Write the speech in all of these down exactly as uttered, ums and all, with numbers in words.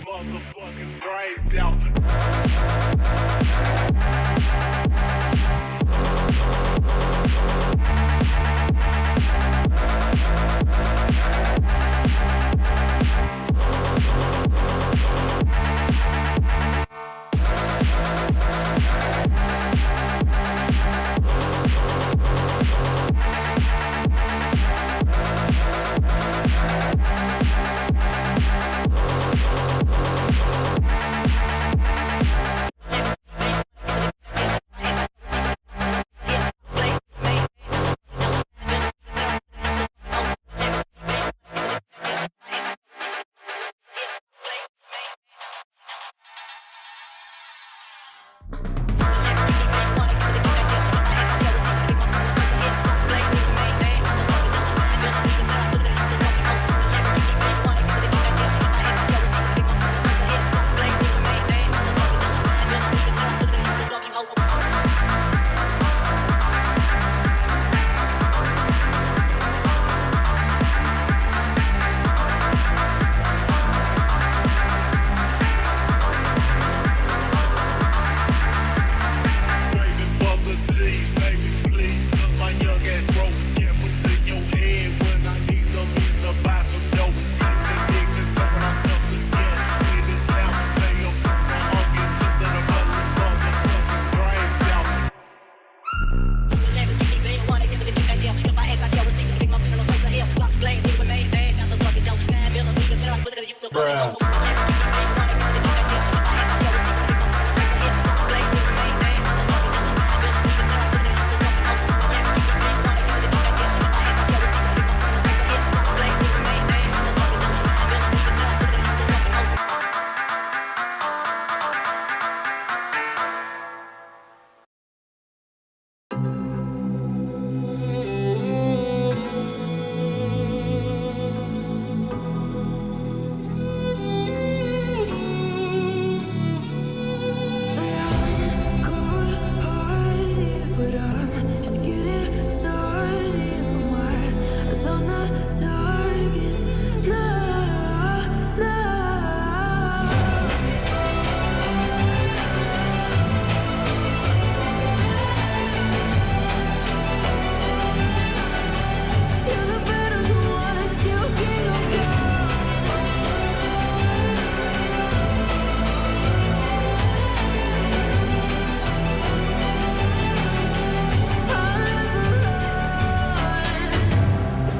Motherfucking brains out.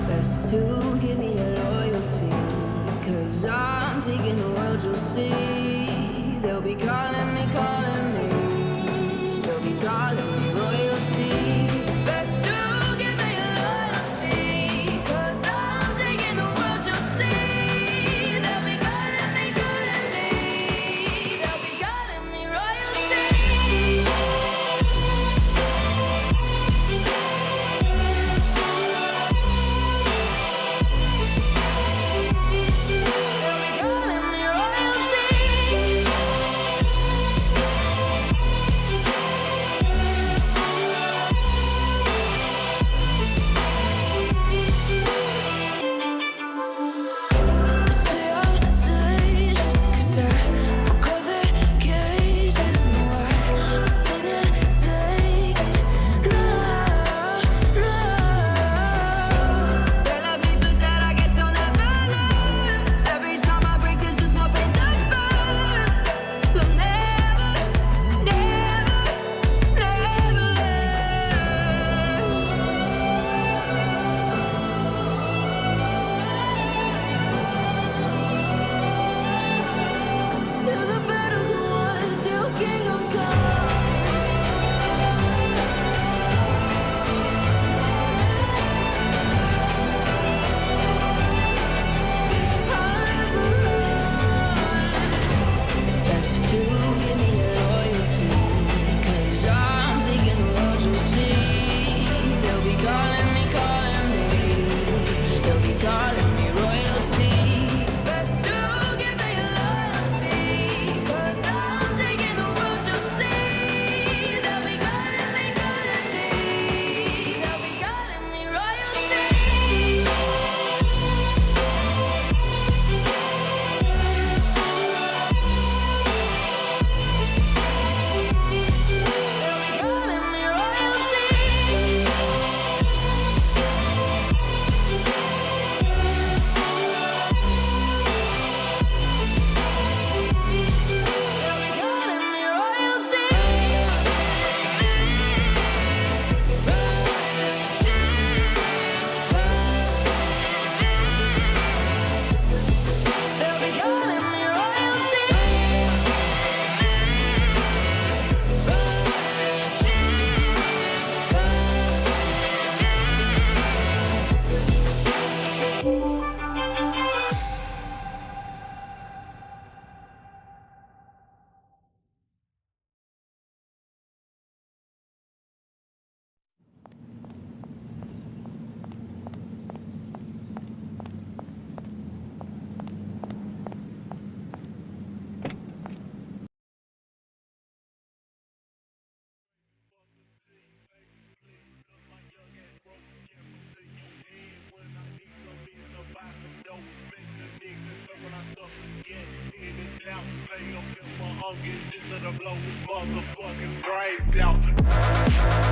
Best to give me your loyalty, 'cause I'm taking the world, you'll see. They'll be calling me, calling me. They'll be calling me royalty. Best to give me your loyalty, 'cause I'm taking the world, you'll see. They'll be calling me, calling me. They'll be calling me royalty. Pay up in my onion, just let her blow his motherfucking brains out.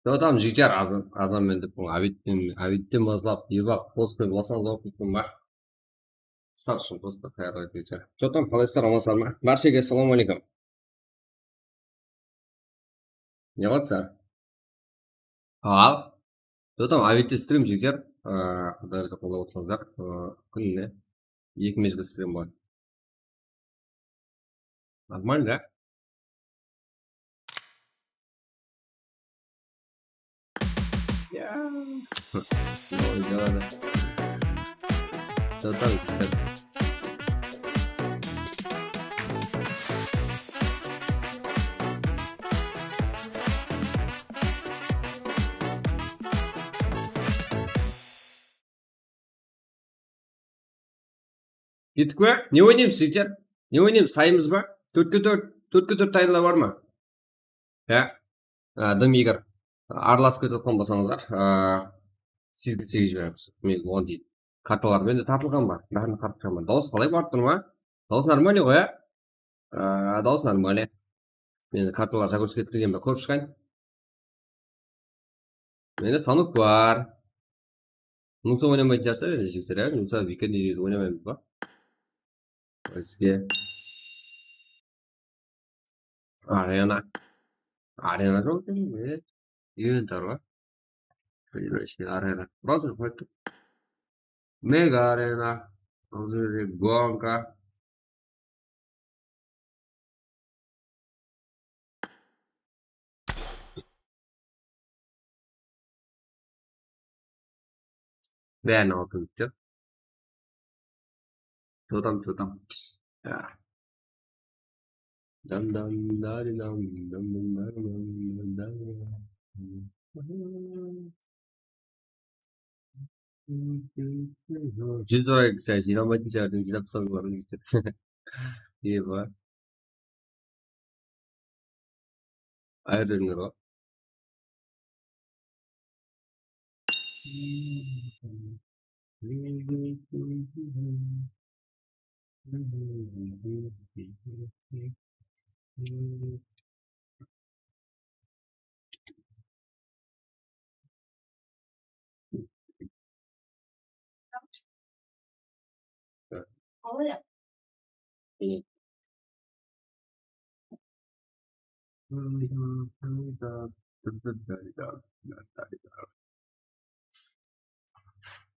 Dodam jigjar azan, azan men dep, Abidten, Abidten baslap, Ebaq, qosıp qoyıp alsańız, oqıp ketken ba? Starshın posta tayarlaydı jigjar. Jotam, qalaysızlar, amansızlar ma? Bárshege assalamu aleykum. Ne qılatsızlar? Al. Jotam, Abidte strim jigjar. Aa, Quday razı qollap otsańızlar. Aa, kúnine eki mezgil strim bar. Нормально, да? Ya. Jaladı. Jaladı, jaladı. Kettik pe? Ne oynaymız, jigitler? Ne oynaymız? Sayımız ba? Tórtke tórt, tórtke tórt tayınlar bar ma? Ya. A, dım Igor. Aralasıp ketip atqan bolsańızlar, a, segizge segiz jiberemiz. Men oǵan deyin. Kartalar mende tartılǵan ba? Bárin tartqanman. Dawıs qalay barıp tur ma? Dawıs нормальный ǵoy, á? Aa, dawıs нормальный. Mende kartalar загрузка etilgen ba? Kórip shıǵayın. Mende станок bar. Bunıń soń oynamaytın shıǵarsızlar endi, jigitler, á? Bunıń soń weekend oynamaymız ba? Bizge arena. Arena joq eken, e, inventar bar. Arena. Просто qoyıp tur. Mega arena. Al jerde gonka. Bárin alıp ótip. Что там, что там? Ya. Dam dam dari dam dam dam dari dam dam dam. Júz orayı kisi jıynamaytın shıǵar dep jıynap tasladılar jigitler. Eba. Ayırıńlar ǵoy.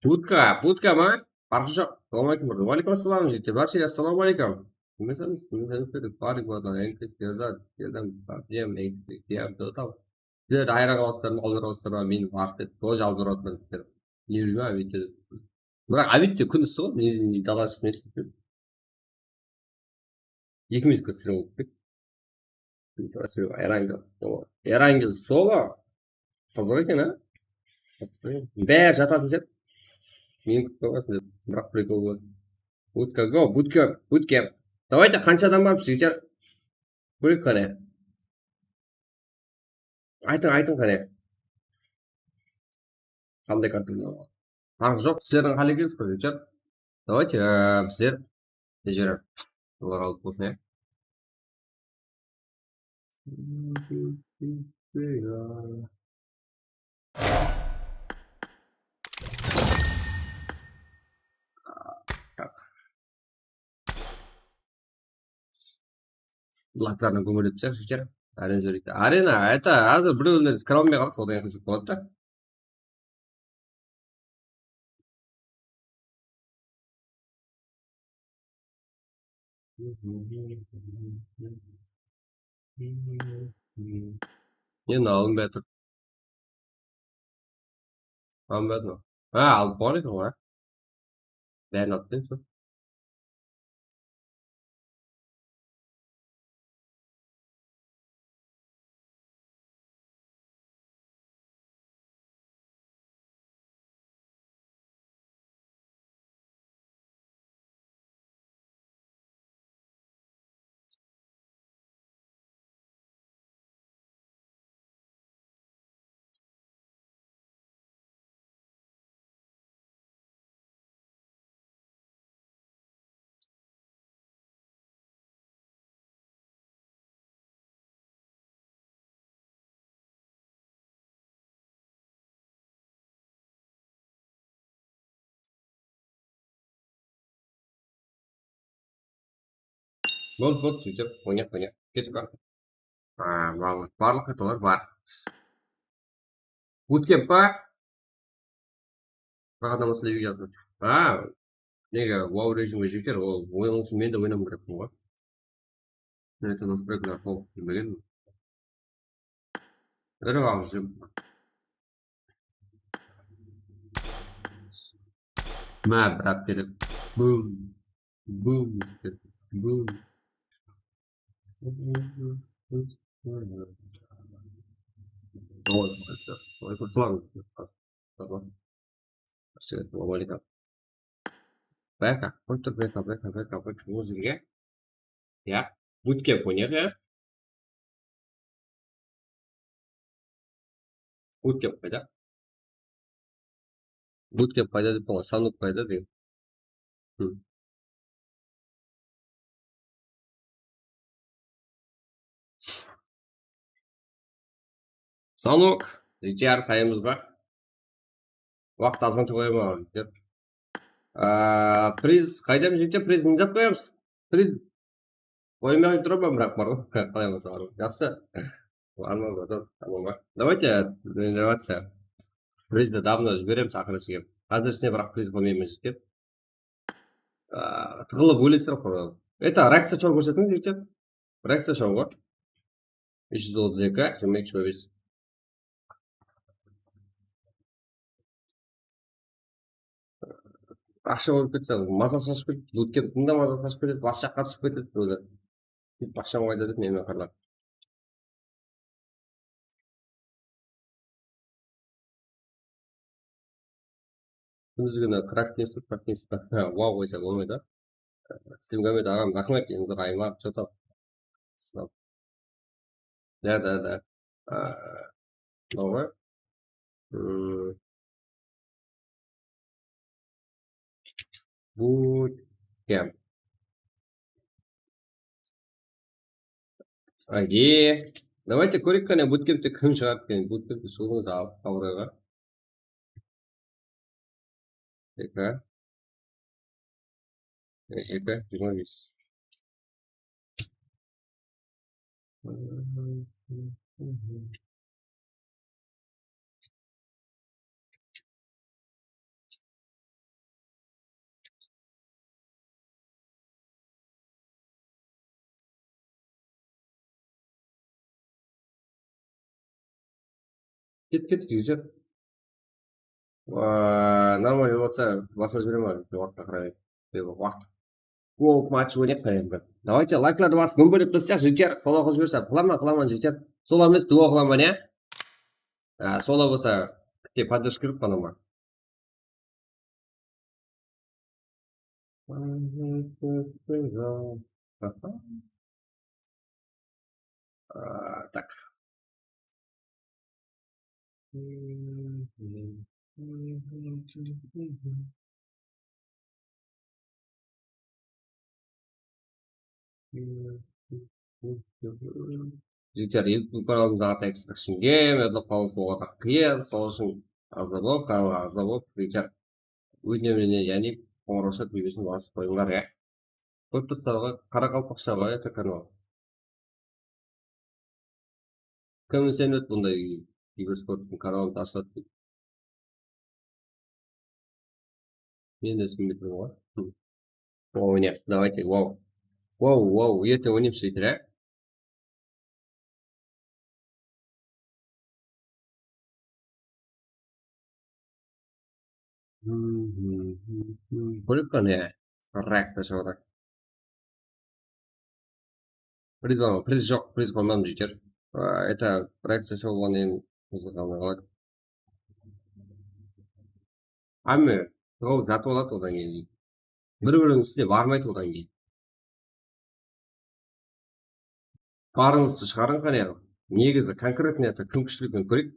Budka, budka ma? Farqı joq. Assalawma aleykum, brother. Wa aleykum assalam, jigitler. Bárshege assalawma aleykum. Kim esansız? Kim esansız? Barik, brother. Enkes, Serdar, Serdar, Abdiyam, Enkes, Abdiyam, Total. Sizler de ayran alasızlar ma, alınır alasızlar ma? Men waqıt etip, тоже alınır alasızlar ma? Nervime, abit. Biraq abit te kún ıssı ǵoy, ne, ne, dalaǵa shıqpay ne isleydi? Ekimizge sırıp ket. Erangel solo. Erangel solo. Qızıq eken, á? Bári jatatın dep. Meni kútip qoymasın dep. Biraq prikol bar. Budka go, budka, budka. Давайте, qansha adam bar, jigitler? Kóreyik qáne. Aytıń, aytıń qáne. Qanday karta? Farqı joq, sizlerdiń qálegen, qızıqshı. Давайте, e, bizler ne jiberiyorız? Olar alıp bolsın, ya. Tak. Latlarına gúmirletip shıǵar, shıǵar. Arena júreydi. Arena, это, házir birewler kire almay qaldı, odan qızıq boladı da. Endi alınbay atır. Alınbay atır ma? Ha, alıp qoyǵan eken ǵoy. Bárin alıp qoyıń sol. Boldı, boldı, jigitler, oynayıq, oynayıq. Kettik pa? A, barlıq, barlıq kartalar bar. Bootcamp pa? Bir adam usınday video jazdı. A, nege, wow rejimge jeter, ol, oyın ushın men de oynawım kerekpin ǵoy. Mende nastroykalar tolıq túsirilmegen. Iri aǵıjım. Mına, biraq kerek. Bum. Bum. Bum. Oy, oy, oy, oy, assalam. Assalam aleykum. Beka, qoyıp tur, beka, beka, beka, beka, muzıka. Ya, bootcamp oynayıq, ya. Bootcamp qayda? Bootcamp qayda deptiń ǵoy, Sanuk qayda degen. Hı. Sanuk, jigitler, qayımız ba? Waqıt azǵantay qoyaman, jigitler. Aa, priz qaydamız, jigitler, priz ne zat qoyamız? Priz qoymay turaman, biraq bar ǵoy. Qalay bolsa bar ǵoy. Jaqsı. Bar ma, brother? Tamam ba? Давайте, тренироваться. Prizdi davno jiberemiz aqırınshe kelip. Házirshe biraq priz qoymayman, jigitler. Aa, tıǵılıp óylesir qoyalım. Это, reakciya shou kórsetiń, jigitler. Reakciya shou ǵoy. Úsh júz otız eki, jigirma eki, jigirma bes. Aqsha bolıp ketse, maza shashıp ketedi, bootcamptiń de maza shashıp ketedi, bas jaqqa túsip ketedi, ózi. Sóytip aqsham qayda dep meni qarlap. Kúndizgini krak deymiz be, krak deymiz be? Há, wow qoysa bolmaydı. Islemgamet aǵam, raxmet, endi ǵayma, что там? Islam. Да, да, да. А, mınaw ǵoy. Hmm. Bootcamp. Age. Давайте kóreyik qáne, bootcampte kim shıǵadı eken, bootcampte shıǵıńız al, abırayǵa. Eki. E, eki, jigirma bes. Ket, ket, jigitler. Aa, нормально bolsa, basa jiberemen, waqıtqa qaray. Waqıt. Golf match oynayıq, qáne endi. Давайте, layklardı basıp, minip berip taslayıq, jigitler. Solo qılıp jibersem, qılaman, qılaman, jigitler. Solo emes, duo qılaman, ya? Aa, solo bolsa, kitte поддержка berip qalaman. Aa, так. Jigitler, YouTube kanalımızǵa atayıq Extraction Game, yodlap qalıń, soǵada qıyın, sol ushın aǵza bolıp, kanalǵa aǵza bolıp, jigitler, ótinem, yaǵnıy qońırawsha túbesin basıp qoyıńlar, ya. Qoyıp tursalar, qaraqalpaqsha ǵoy, это kanal. Kim isenedi bunday kibersporttıń kanalın tashladı dep? Men de isenbey turman ǵoy. Hı. Oynayıq, давайте, wow. Wow, wow, erte oynaymız, jigitler, á? Kórip qáne, rak ta shıǵadı. Priz bar ma? Priz joq, priz qoymadım, jigitler. Aa, это, reakciya shou bolǵannan keyin qızıq qalmay qaladı. Hámme tıǵılıp jatıp aladı odan keyin. Bir-biriniń ústine barmaydı odan keyin. Barıńızdı shıǵarıń qáne. Negizi, конкретно это kim kúshli eken kóreyik.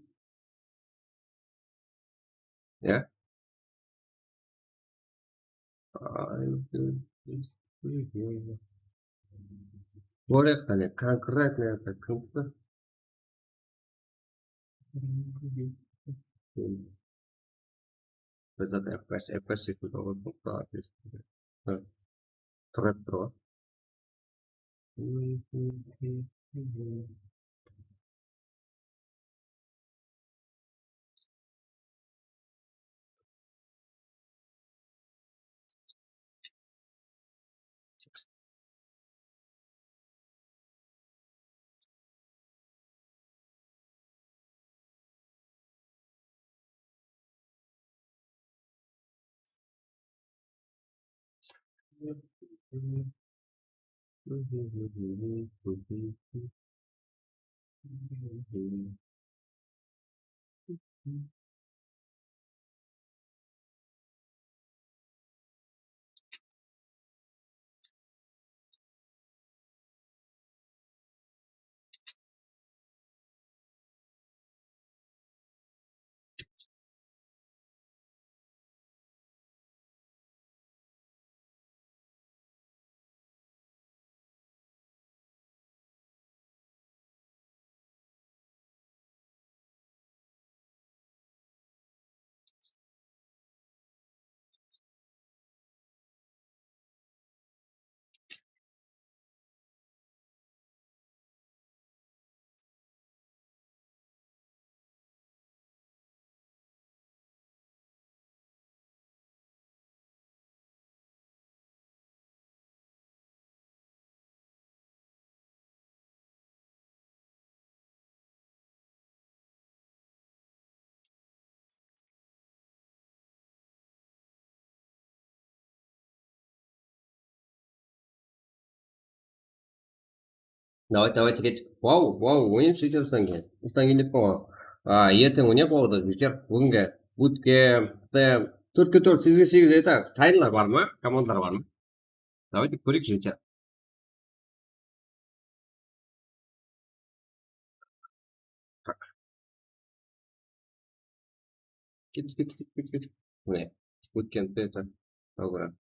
Ya. Kóreyik qáne, конкретно это kim? Biz zat F P S, F P S sekilli ǵoy, toqta, tez. Há. Turıp tur ǵoy. Давайте, давайте, kettik. Vau, vau, oynayıq, sóytemiz ustan keyin. Ustan keyin dep qoyǵan. A, erteń oynayıq, oda, вечер. Búgingi bootcamp, tórtke tórt, segizge segiz, это, tayınlar bar ma? Komandalar bar ma? Давайте kóreyik, вечер. Tak. Ket, ket, ket, ket, ket. Mine, ótken это, program.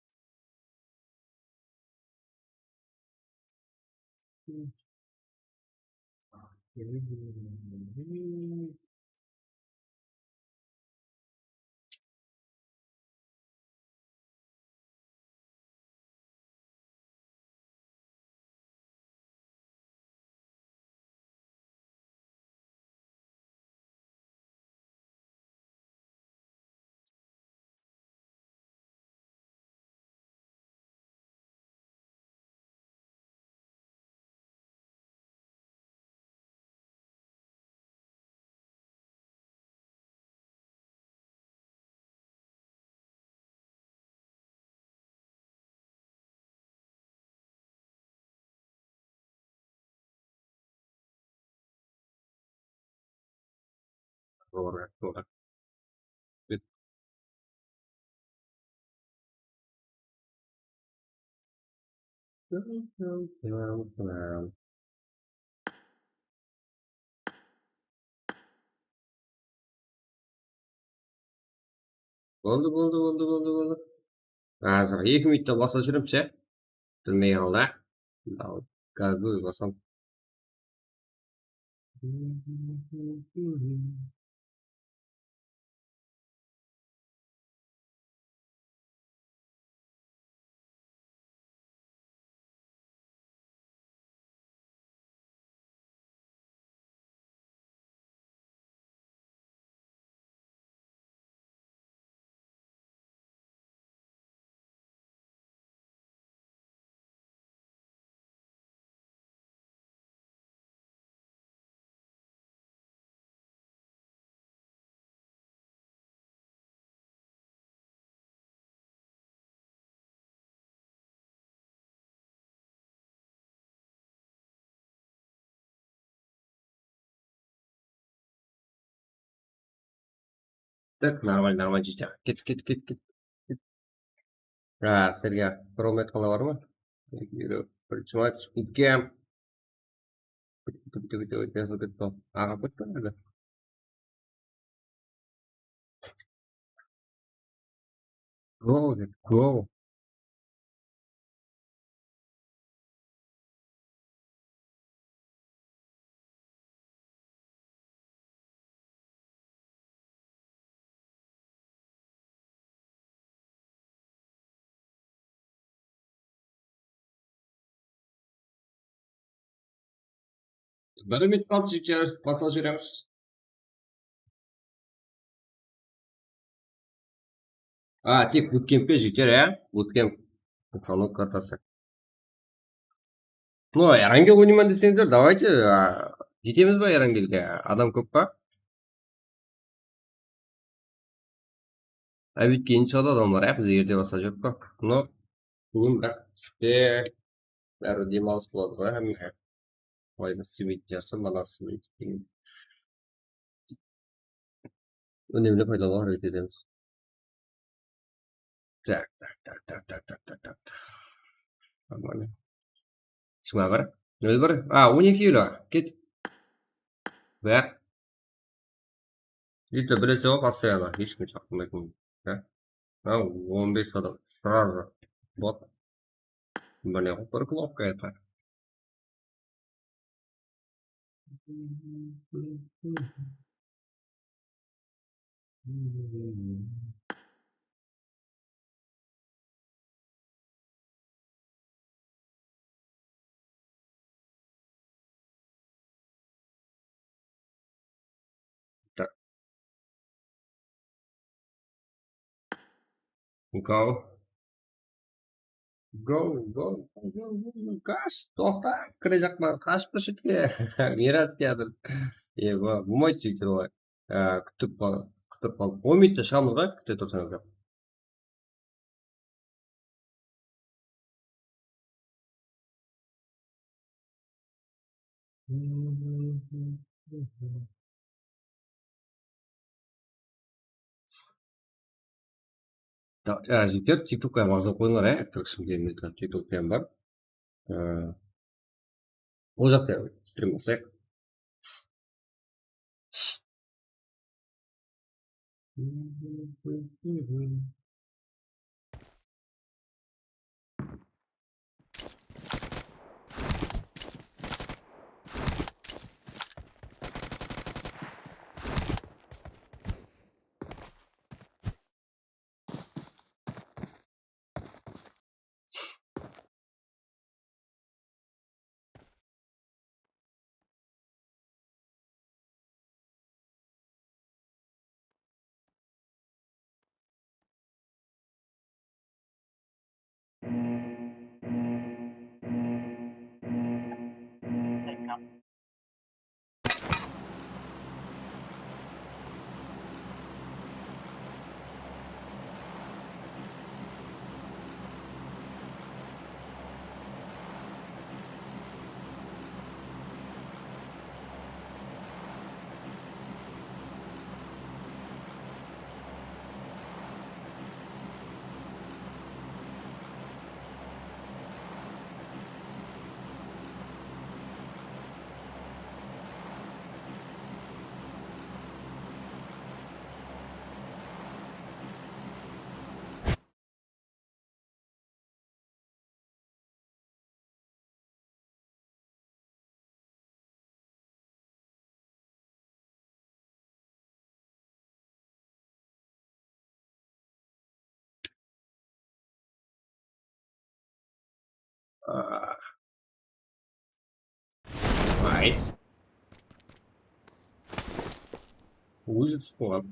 Doğru, doğru. Boldı, boldı, boldı, boldı, boldı. Házir eki minutta basıp júremiz, ya. Bilmey qaldı, á. Gazlı basam. Так, нормально, нормально, жете. Ket, ket, ket, ket. Ha, sizlerge promet qala bar ma? Birinshi match, bootcamp. Bitti, bitti, bitti, bitti, bitti, bitti. Aǵa, bitti, bitti. Go, go. Bir minut qaldı, jigitler, basıp jiberemiz. A, tek bootcampke jeter, ya? Bootcamp. Utanıw kartası. No, Erangel oynayman deseńizler, давайте, a, jetemiz ba Erangelge? Adam kóp pa? Ábitke inshallah adam bar, ya, biz erte basqa joq pa? No, búgin biraq túste bári dem alıs boladı ǵoy, hámme. Alayda islemeytin shıǵarsań, bala islemeydi. Únemli paydalanıwǵa háreket etemiz. Tak, tak, tak. Normalno. Jigirma bir, nol bir. A, on eki kilo. Ket. Bak. Bitta bilesiz ǵoy, постоянно hesh kim shaqırmaytın. Ha? Ha, on bes adam. Сразу. Вот. Mine, bir knopka это. Tak. Go. Go, go, go, go, go. Qash, toqta, kirejaqpan, qashıp tur shetke. Miyrat kiyatır. E, bu, bolmaydı, jigitler, olay. Á, kútip qal-, kútip qaldıq. On minutta shıǵamız ǵoy, kúte tursańızlar. Ta-, á, jigitler, TikTokqa mazır qoyıńlar, á, kірgishim kelmey turıp, TikTok penen bar. Á, ol jaqta strim qılsayıq. Aa. Nice. Ózi túsip qoyǵan.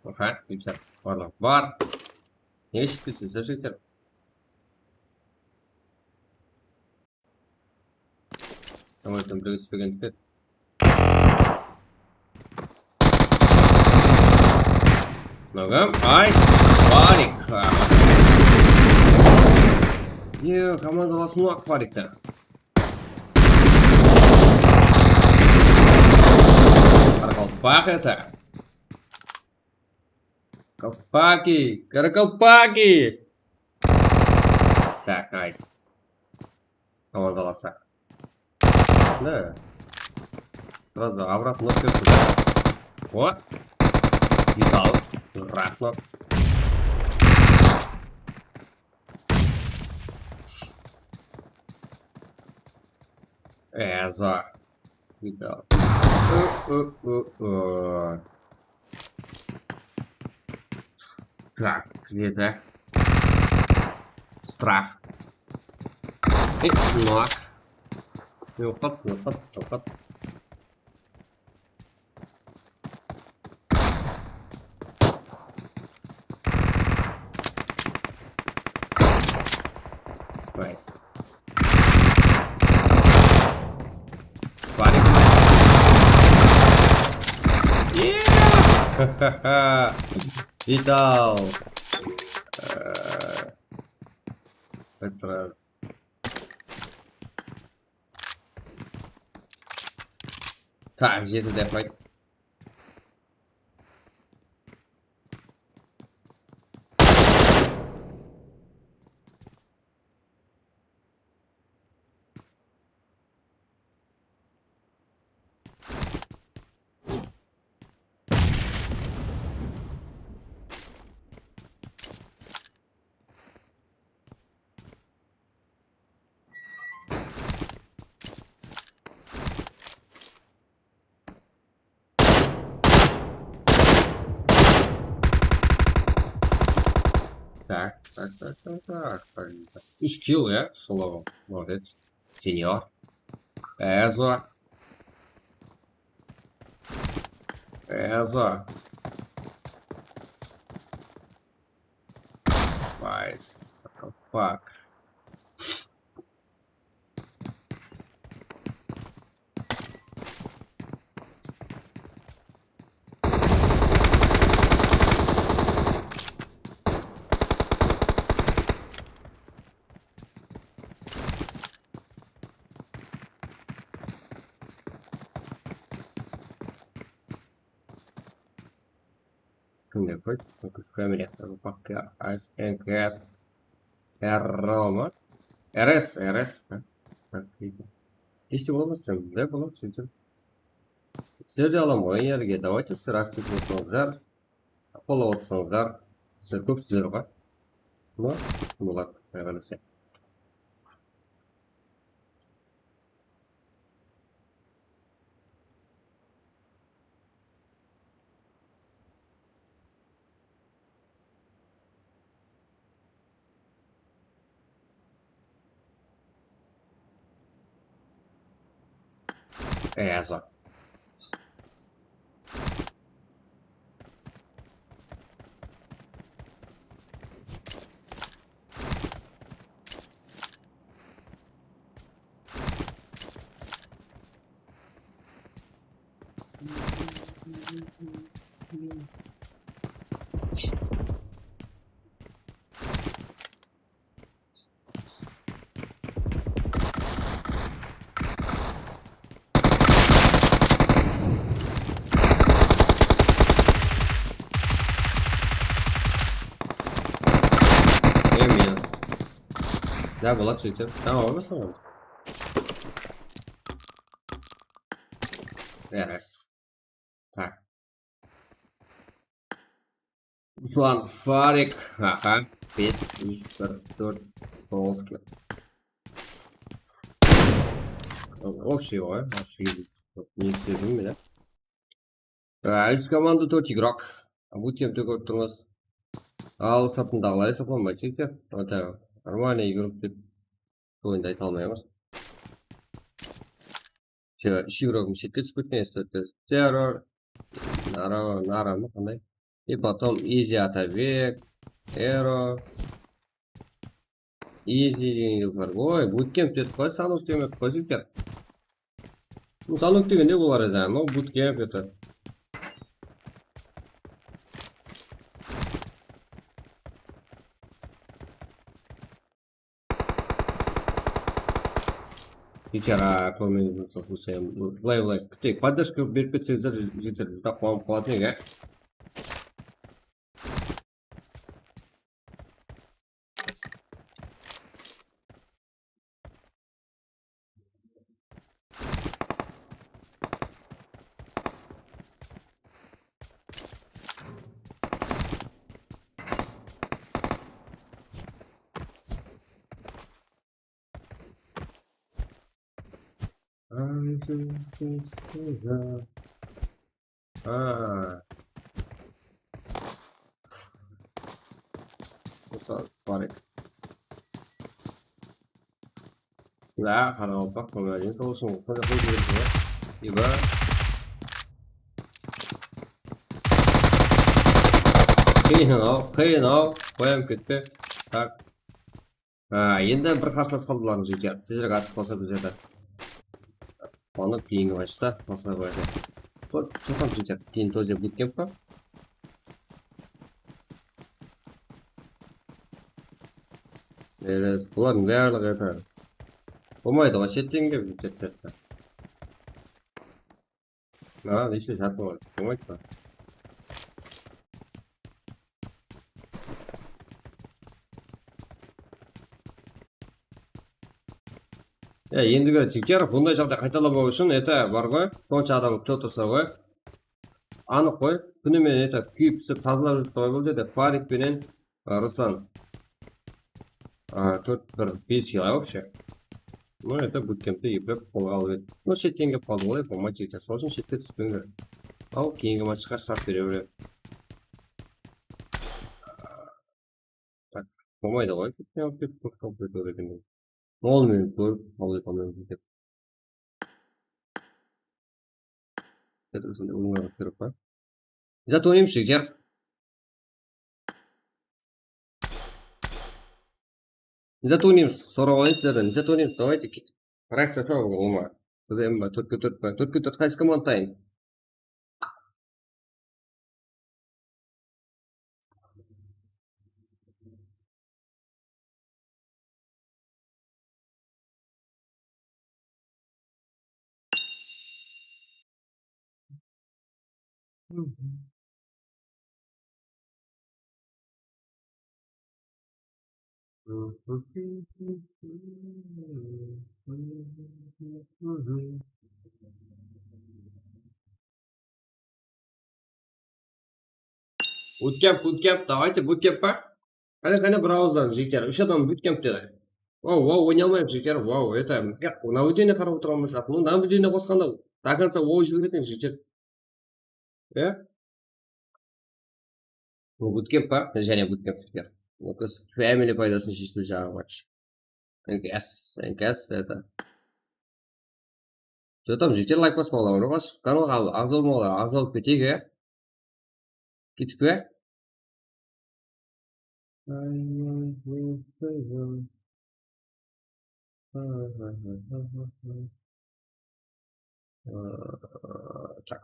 Aha, buysa barlıq bar. Ne iship ketsin, sizler jigitler? Samolyottan birge túspegen ket. Nogam, ay, Farik. Yo, komandalasın waq Farikti. Qaraqalpaq eti. Kalpaki, Karakalpaki. Так, nice. Komandalasa. Да. Сразу обратно нок berip. O. Vital. Раз нок. Ezo. Vital. Ö, ö, ö, ö. Так, где-то. Страх. И нок. Yoqat, yoqat, yoqat. Nice. Farik. Yeah! Vital. Ee, Petra. Tak, jedi dep ayt. Так, так, так, так, так, так. Úsh kill, ya, slow. Молодец. Senior. Ezo. Ezo. Nice. Fuck. Kimde qoy? Kúske mine. Bakka S N K S. R O ma? R S, R S. Ha? Tak, peki. Esti bola ma sizler? Ne bola sizler? Sizler de alam ǵoy, erge. Давайте sizler aktiv bolsańızlar. Follow atsańızlar. Sizler kópsizler ǵoy. Ma? Boladı, Quday qálese. Ezo. Ey, minus. Ya, Bulat, shekter. Tamam, olmasın mı? Yarasın. Tak. Ruslan Farik. Aha. Bes, úsh, bir, tórt, toǵız kill. Общий ǵoy, общий. Ne isleyim men? Á, úsh komanda, tórt igrok. Bootcampte kórip turmız. Al, sırtındaǵılar esaplanbay, chekte. Ata, нормальный igrok dep oyında ayta almaymız. Sebebi úsh igrogımız shetke túsip ketken, esi tórtpes. Terror, Nara, Nara ma, qanday? И потом Easy Atabek, Hero. Easy degen yigitler. Oy, bootcamp dep qoy, sanıp demek qoy, jigitler. Bu sanıp degende bolar edi, no bootcamp edi. Jigitler, a, kórmey, mısalı, bılay, bılay. Kúteyik, поддержка berip ketseńizler, jigitler, juda quwanıp qalatuǵın edi. Aa. Usta, bar edi. Ya, qaraqalpaq, komedin tolsın. Qanday qoyıp jiberiyorsun ya? Eba. Qıyın-aw, qıyın-aw. Qoyam ketpe. Tak. Ha, endi bir qarsılas qaldı bulardıń, jigitler. Tezirek atıp qalsa bizlerdi. Onı keyingi matchta basqa qoyadı. Sol, chılqam, jigitler. Keyin тоже bootcamp pa? Evet, bulardıń barlıǵı edi. Bolmaydı ǵoy, shetten kelip, jigitler, sırtqa. Aa, ещё jatın qoydı. Bolmaydı ma? Ya, endigi jigitler, bunday jaǵday qaytalanbaw ushın, это, bar ǵoy, sonsha adam kútip tursa ǵoy. Anıq ǵoy, kúnime, это, kúyip pisip tazalap júrip qoy, bul jerde Farik penen, a, Ruslan. A, tórt bir bes yıl вообще. Ну, это bootcampte eplep qolǵa alıp edi. Ну, shetten kelip qaldı ǵoy, bolmaydı, jigitler. Sol ushın shetke túspeńler. Al, keyingi matchqa start bere beredi. Tak, bolmaydı ǵoy. Nol minut kórip, qabıl ete almayman dep. Edim sonday oyınlarımız kerek pa? Zat oynaymış, jigitler. Zat oynaymış, sorap alayın sizlerden. Zat oynaymış, давайте. Frakciya tawıp alma. Biz em ba, tórtke tórt pa? Tórtke tórt qaysı komanda tayın? Bootcamp, bootcamp, давайте, bootcamp pa? Qáne, qáne, bir awızdan, jigitler, úsh adam bootcamp dedi. Wow, wow, oynay almayman, jigitler, wow, это, ya, navedение qarap otırǵan bolsaq, bunı navedение qosqanda до конца wow jiberedi, jigitler. Ya? Bul bootcamp pa? Jáne bootcamp, jigitler. Bul family paydasın sheshti jaǵı, короче. Enkas, enkas, это. Jotam, jeter layk baspaǵanlar bar ǵoy, kanalǵa aǵza bolmaǵanlar aǵza bolıp keteyik, ya. Kettik pe? Aa, tak.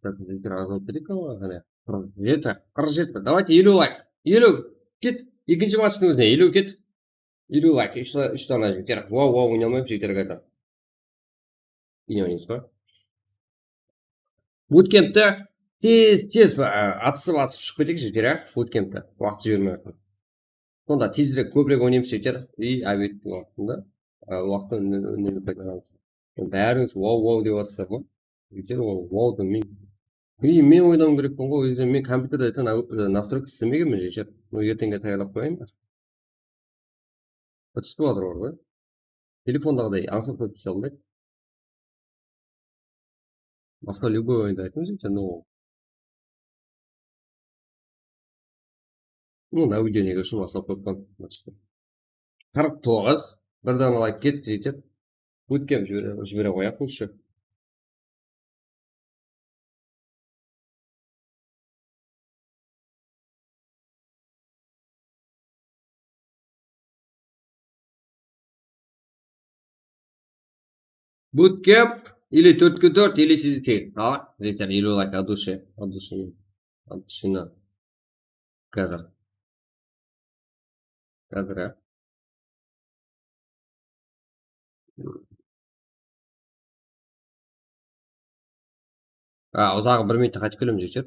Tak, jeter aǵza bolıp keteyik, qáne. Qırq jeti, qırq jeti. Давайте, eliw layk. Eliw. Ket. Ekinshi matchtın ózine eliw ket. Eliw layk. Úsh, úsh dana jeter. Wow, wow, oynay almayman, jeter, házir. Iyne oynaymız ǵoy. Bootcampte tez, tez, a, atısıp, atısıp shıǵıp keteyik, jeter, a? Bootcampte. Waqıt jibermey atır. Sonda tezirek, kóbirek oynaymız, jeter. I, обед waqtında, a, waqıttan úne-, únемli paydalanamız. Bárińiz wow, wow dep atırsızlar ǵoy. Jeter, wow, wow dep men. I, men oynawım kerekpen ǵoy, ózim men kompyuterde это na-, nastroyka islemegenmen, jeter. Bunı erteńge tayarlap qoyayın ba? Bıtısıp atır ǵoy. Telefondaǵıday ańsat qılıp túse almaydı. Basqa любой oyındı aytıńız, jeter, no. Ну, navedение ushın baslap qoyıppan. Qırq toǵız. Bir dana layk kettik, jeter. Bootcamp jibere, jibere qoyayıq, lучше. Bootcamp или tórtke tórt, или segizge segiz. A, jeter, eliw layk, от души, от души, от души. Házir. Házir, á. A, uzaǵı bir minutta qaytıp kelemiz, jeter.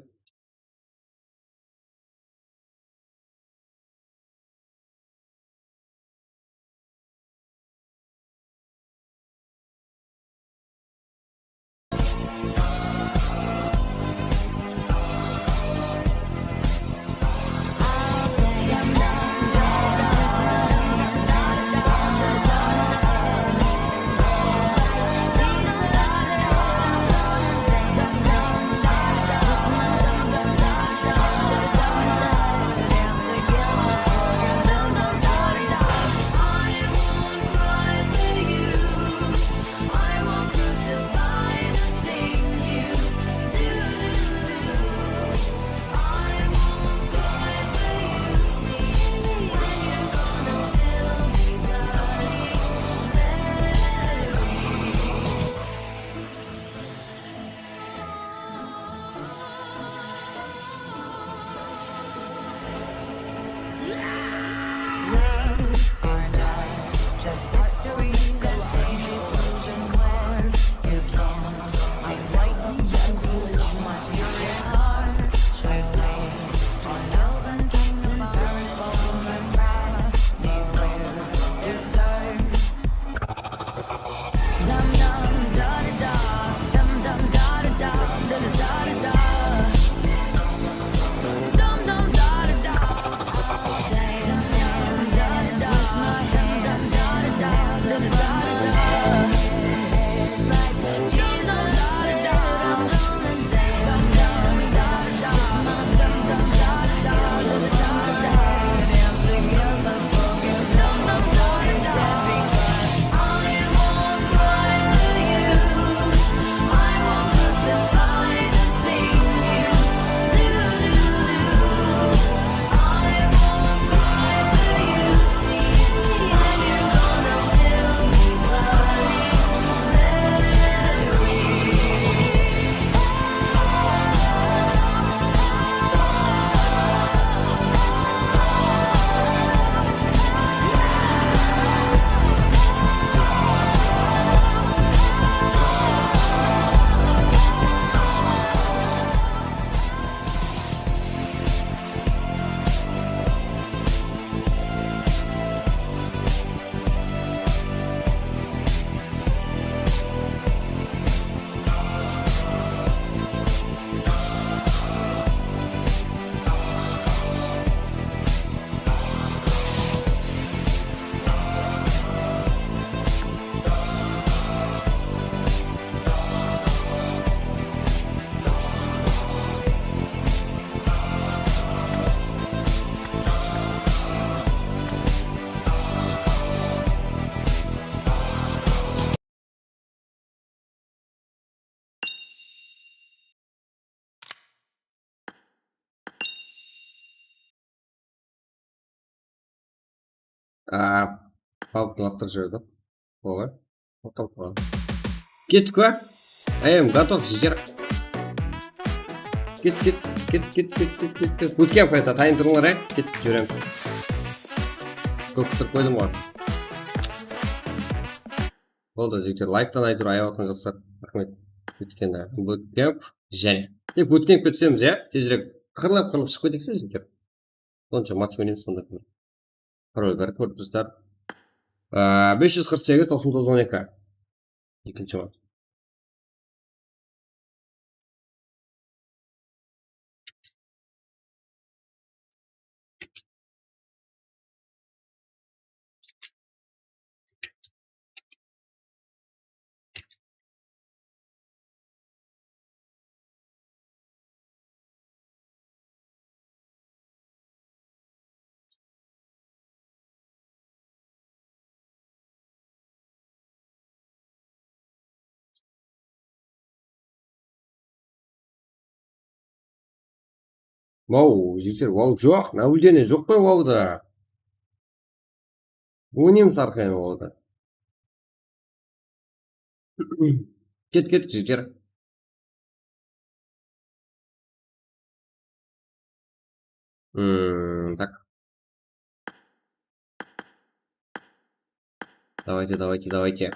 A, pabgni laqtırıp jiberdi. Oǵay. Toqtalıp qaldı. Kettik pa? I am готов, jigitler. Ket, ket, ket, ket, ket, ket, ket, ket. Bootcamp ayta, tayın turıńlar, e? Kettik, jiberemiz. Kóp kúttirip qoydım ǵoy. Boldı, jigitler, layktan aytır, ayap atqan jaqsılar. Raxmet. Ótken bootcamp jáne. Tek bootcampke túsemiz, ya? Tezirek qırlap, qırlap shıǵıp keteyik, jigitler. Sonshı match oynaymız sonda kúni. Parol bar, kórip tursızlar. Aa, bes júz qırq segiz, toqsan toǵız, on eki. Ekinshi match. Wow, jigitler, wow joq, nablюдение joq qoy wowda. Oynaymız arqayın wowda. Ket, ket, jigitler. Hmm, так. Давайте, давайте, давайте.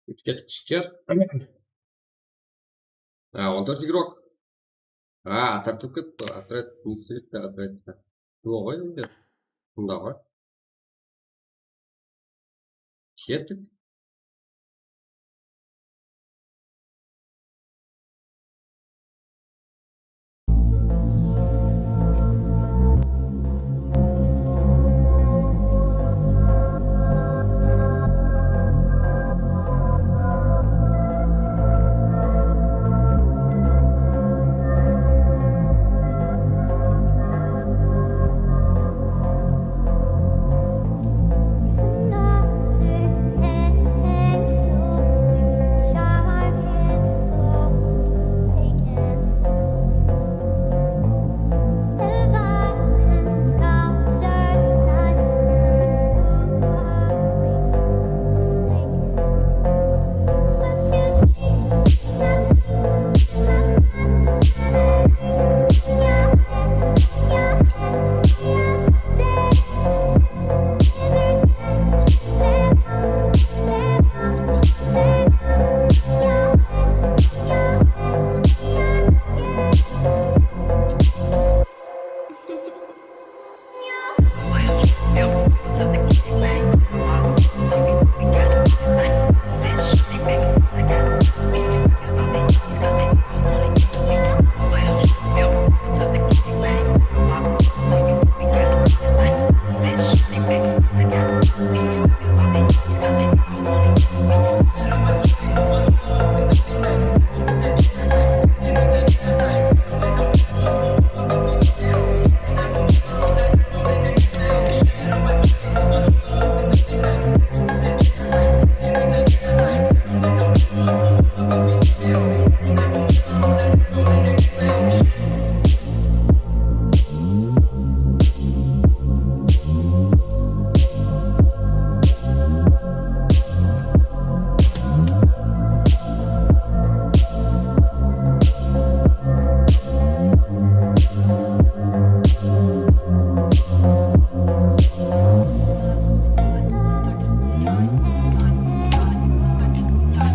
Ótip kettik, jigitler. Ha, on tórt igrok. Ha, atar turıp ketti, atar, ne sebepten atar etti? Duo ǵoy endi. Bunda ǵoy. Kettik.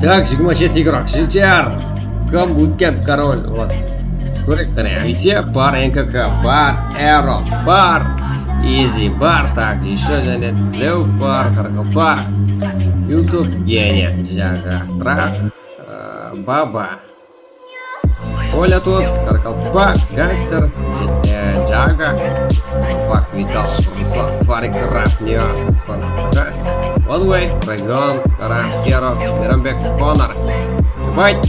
Так, jigirma jeti игрок jeter. Ком Bootcamp король, вот. Kórek qáne, Avice bar, N K K bar, Arrow bar, Easy bar, так, ещё jáne Dleuf bar, Qaraqalpaq, YouTube, Geniya, Jaga, Strah, ı, Baba. Kolya tut, Qaraqalpaq, Gangster, J-, e, Jaga, Qaraqalpaq, Vital, Ruslan, Farik, Rafnio, Ruslan, Aka, One Way, Ragion, Kara, Kero, Meyranbek, Konor. Fight!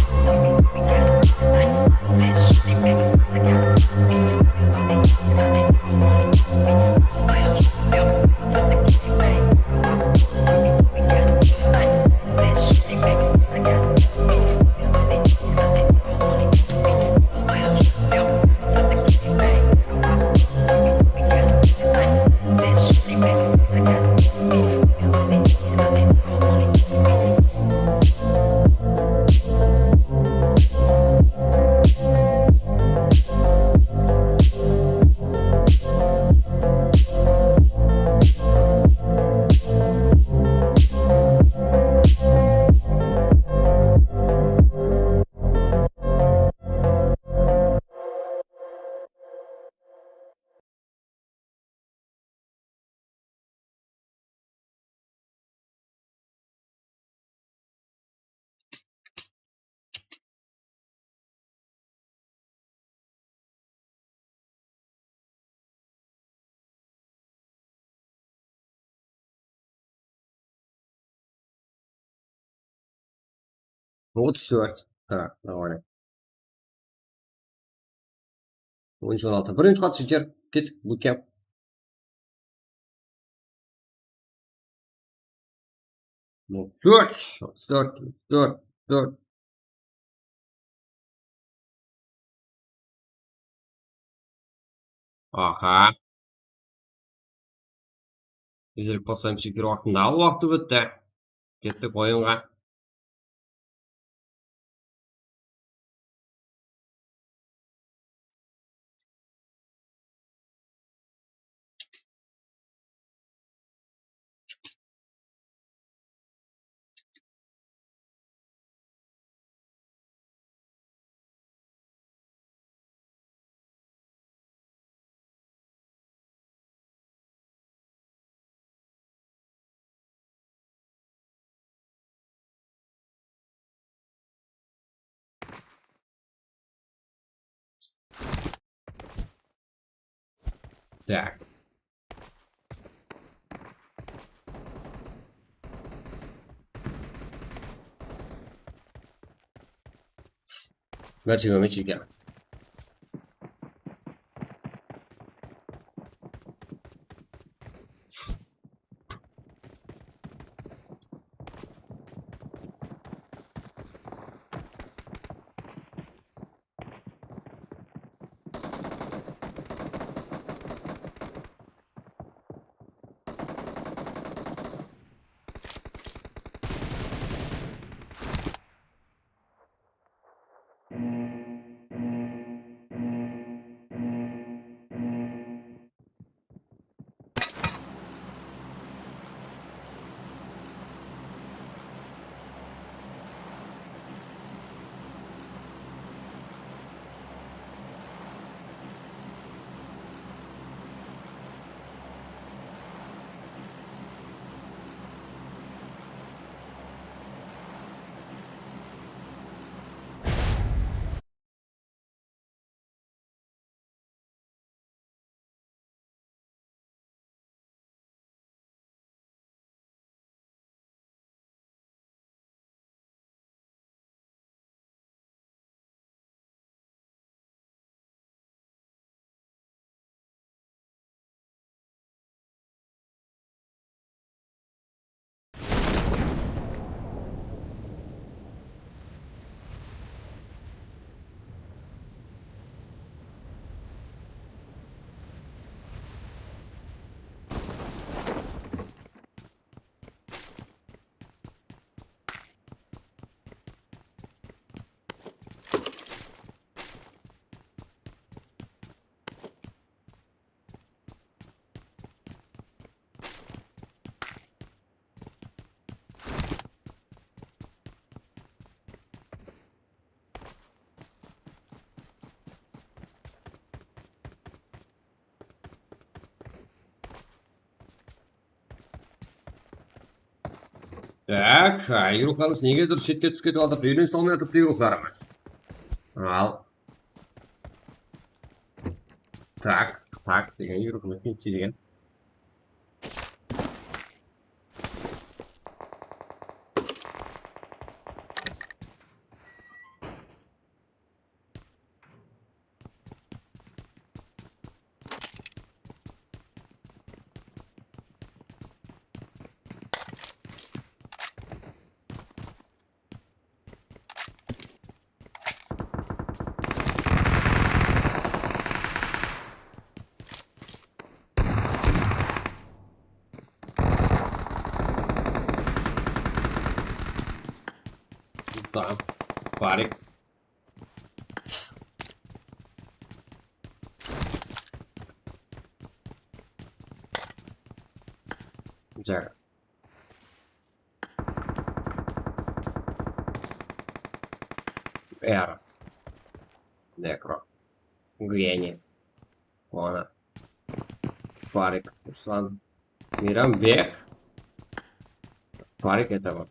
Otız dört. Ha, normalno. On üsh, on altı. Bir minut qaldı, jeter. Kettik, bootcamp. Otız dört, otız dört, otız dört, otız dört. Aha. Izerlik baslaymiz, jigir waqtında. Al, waqtı bitti. Kettik oyınǵa. Так. Bárshe kórmeydi eken. Tak, a, yurıqlarımız negedur shette túsip ketip atırıptı, úyrenip salmay atırıptı yurıqlarımız. Al. Tak, tak degen yurıqlarımız ketip degen. Tamam. Farik. Güzel. Эр. Некро. Гренни. Конор. Фарик. Руслан. Мейрам, Бек. Фарик, это вот.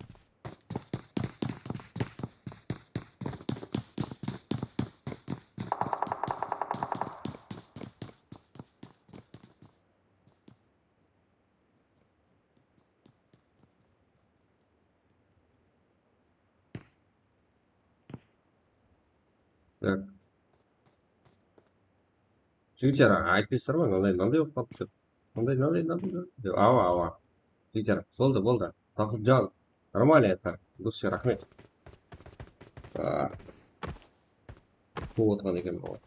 Так. Jigitler, aytpaysızlar ma? Mınanday, mınanday bolıp qalıptı. Mınanday, mınanday, mınanday, mınanday. Awa, awa. Jigitler, boldı, boldı. Baqıtjan. Нормально это. Doslar, raxmet. A, quwıp otırǵan eken bular.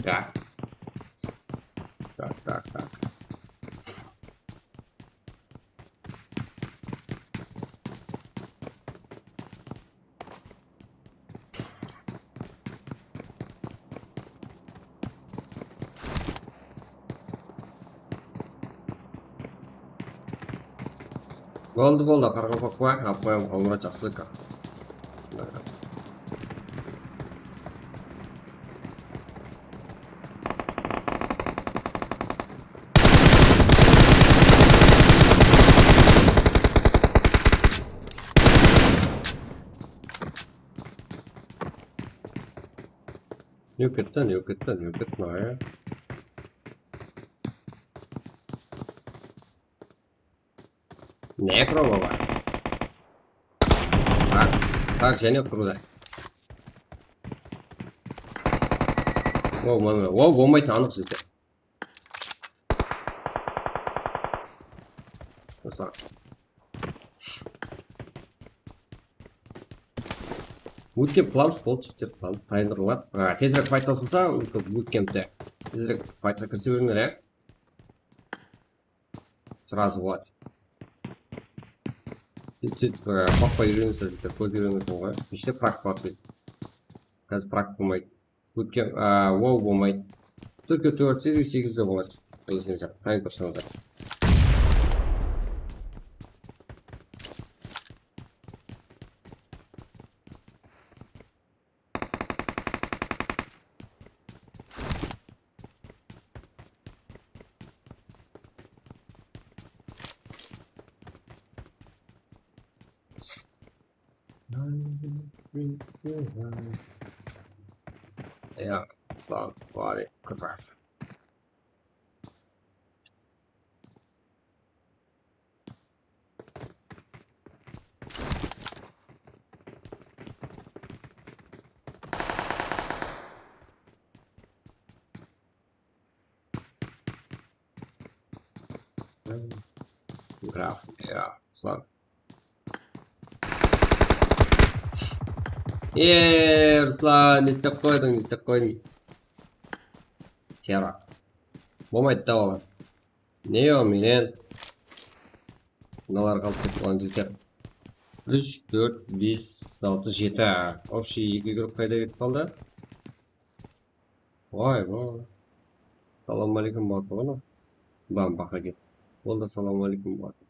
Так. Так, так, так. Boldı, boldı, qaraqalpaq pa? Alıp qoyam, Qalmurat, jaqsı. Ne ketti, ne ketti, ne ketti, ya. Nekro baba. Tak, tak, jáne qurdı. O, mana, o, bolmaydı, anıq sizde. Ruslan. Bootcamp qılamız, boldı, jigitler, qılamız. Tayındırlar. A, tezirek fayt tawsılsa, bootcampte. Tezirek faytqa kirse berińler, ya. Сразу boladı. Sóytip, e, qorqpay úyrenińizler, jigitler, kóp úyreniń eken ǵoy. Keshte prak boladı. Házir prak bolmaydı. Ótken, a, wow bolmaydı. Tórtke tórt, segizge segizde boladı. Bilseń, tayın tursańızlar. Ya, Ruslan, bari kıpras. Graf, ya, Ruslan. Eee, Ruslan, ne istep qoydıń, ne istep qoydıń? Terror. Bolmaydı da olar. Ne o, menen? Mınalar qalıp ketip qalǵan jigitler. Úsh, tórt, bes, altı, jeti. Общий eki grup qayda ketip qaldı? Vay, vay. Salam aleykum, Bahatlıǵın. Bam, baqa ket. Ol da salam aleykum, Bahatlı.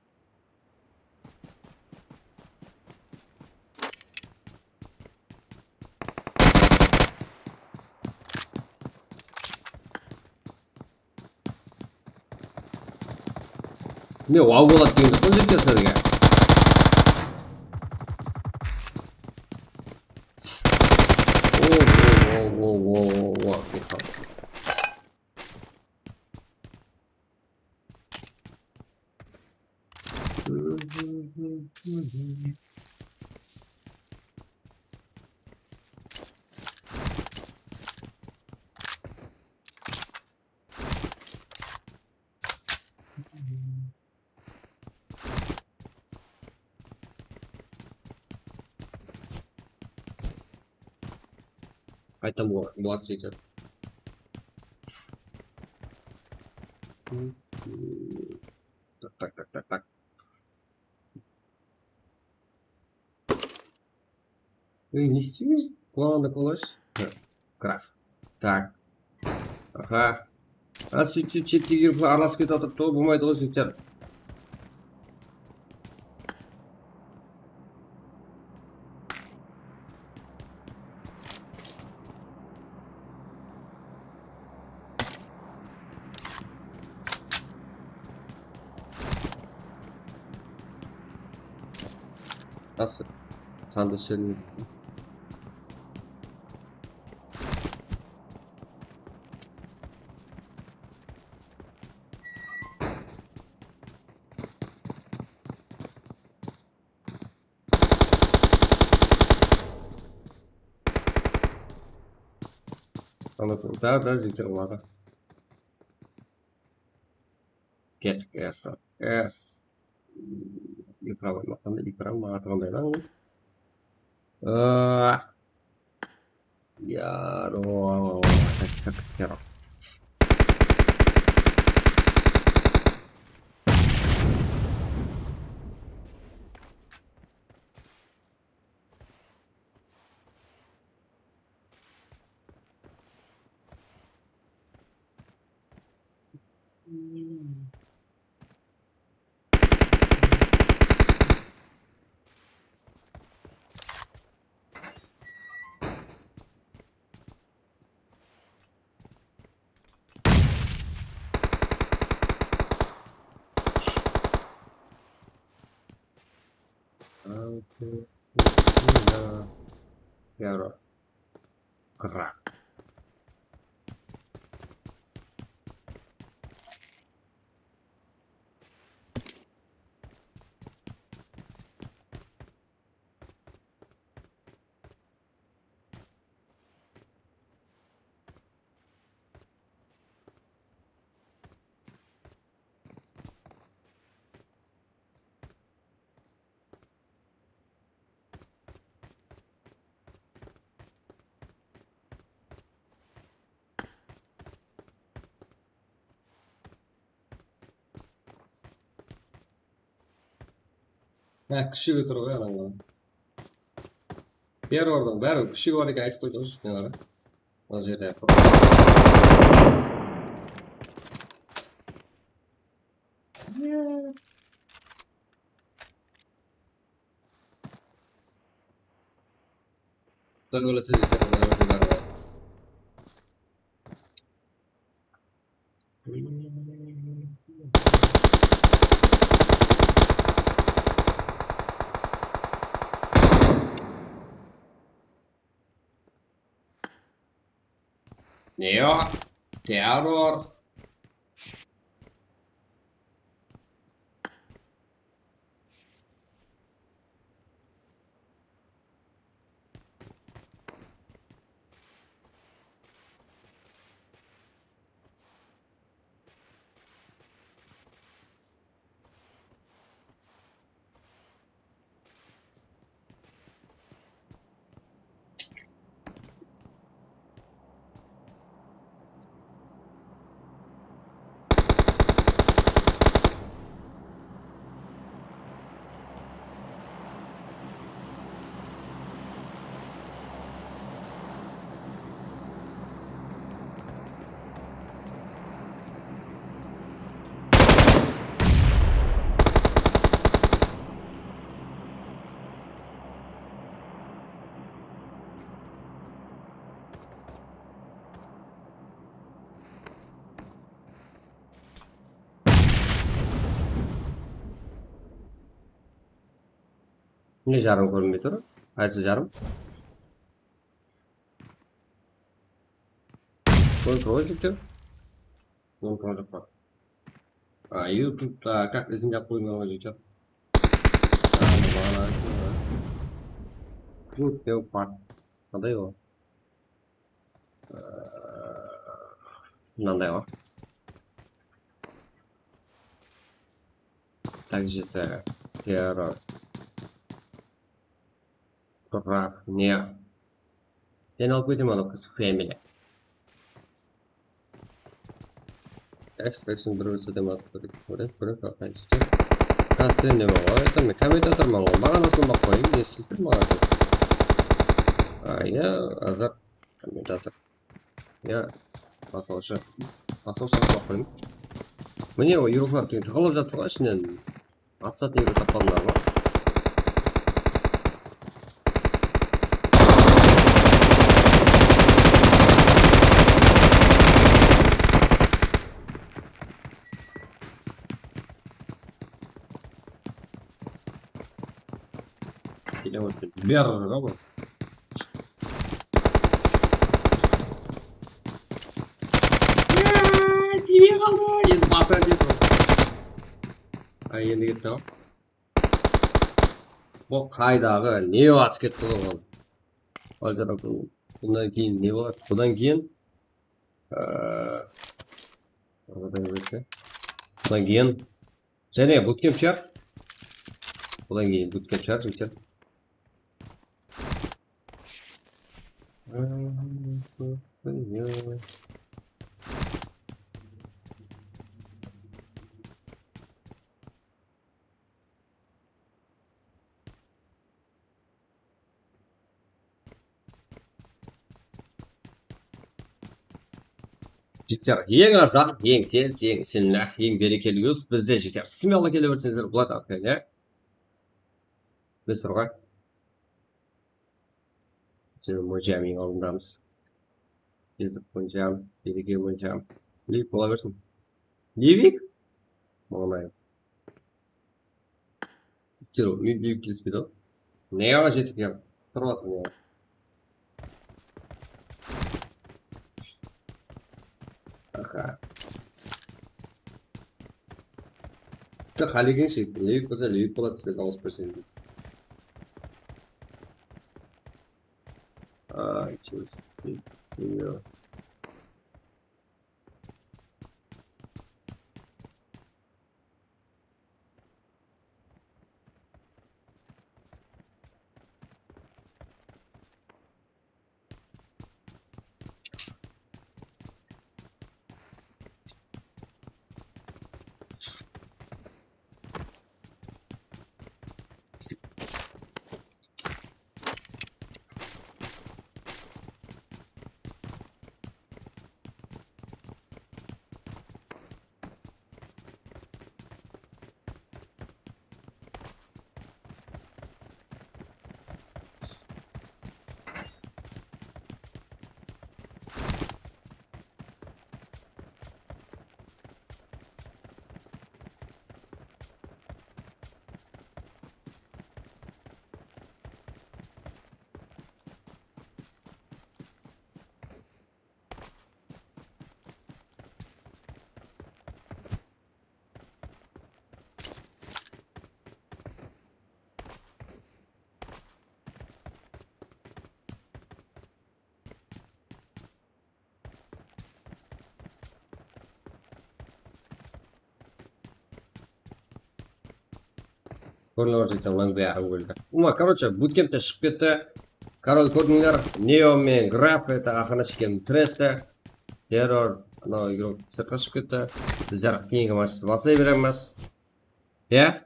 Ne, wow boladı degen joq pa, jigitler, sizlerge? O, o, o, o, o, o, o, o. Qaytam bol-, boladı jigitler. Tak, tak, tak, tak, tak. Ey, ne isteymiz? Qulaǵında qolash. Graf. Tak. Aha. A, sóytip, sóytip, shettegi aralасıp ketip atırıptı ǵoy, bolmaydı ǵoy, jigitler. Nasıl? Sandı seni. Anladım. Daha da jigitler olardı. Kettik, S. S. Ekran barmaqtan da ekran atqanday da ol. Aa. Yaro. Tak, tak, yaro. Yaro. Qıraq. Há, kúshigi tur ǵoy anaw. Terrordıń bári kúshigi bar eken, aytıp qoydı ǵoy, ne bar? Mına jerde. Quday qálese, jigitler, Quday qálese, bári bar. Ne o? Terror. Ne jarım kórinbey tur? Qaysı jarım? Kórip tur ǵoy, jigitler. Kórip turǵan joq pa? A, YouTube-ta как izimlep qoyıń ǵoy, jigitler. A, bana ayttı. Good, dep bar. Qanday ol? Mınanday ǵoy. Так же, terror. Biraq ne? Sen alıp keteme anaw qız family. Extraction bir bilse de alıp ketedi. Kóre, kóre, kóre. Kastren neme ǵoy? Aytaman, kommentatorman ǵoy. Maǵan asılmaq qoyıń, ne siltir maǵan. A, ya, azar kommentator. Ya, baslawshı. Baslawshı atpaq qoyıń. Mine, o, yurıqlar keyin tığılıp jatır ǵoy ishinen. Atsat nege tappadılar ǵoy. Kele otır. Ber ǵoy bu. Yaa, tiymey qaldı. Endi basa dep. Ay, endi ketti ǵoy. Bu qaydaǵı? Ne atıp ketti ǵoy ol? Bunnan keyin ne boladı? Bunnan keyin, eee, bunnan keyin jáne bootcamp shıǵar. Bunnan keyin bootcamp shıǵar, jigitler. Jigitler, eń arzan, eń tez, eń isinli, eń berekeli yus bizde, jigitler. Smello kele berseńizler boladı, aka, ya. Biz turǵay. Sebebi Monjamniń aldındamız. Tezlik Monjam, Bereke Monjam. Livik bola bersin. Livik? Maǵan ayıp. Bitir, ey, ey, kelispeydi ǵoy. Neyaǵa jetip kel? Turıp atır ne? Aha. Siz qálegenshe, Levit bolsa, Levit boladı, siz dawıs berseńiz. Ay, jezus. Kórle orjaytan lan bári óldi. Uma, короче, butkempte shıǵıp ketti. Король, kórdińler, Neo menen Graf, это охранники Тресте. Terror, anaw igrok sırtqa shıǵıp ketti. Bizler keyingi matchti baslay beremiz. Ya?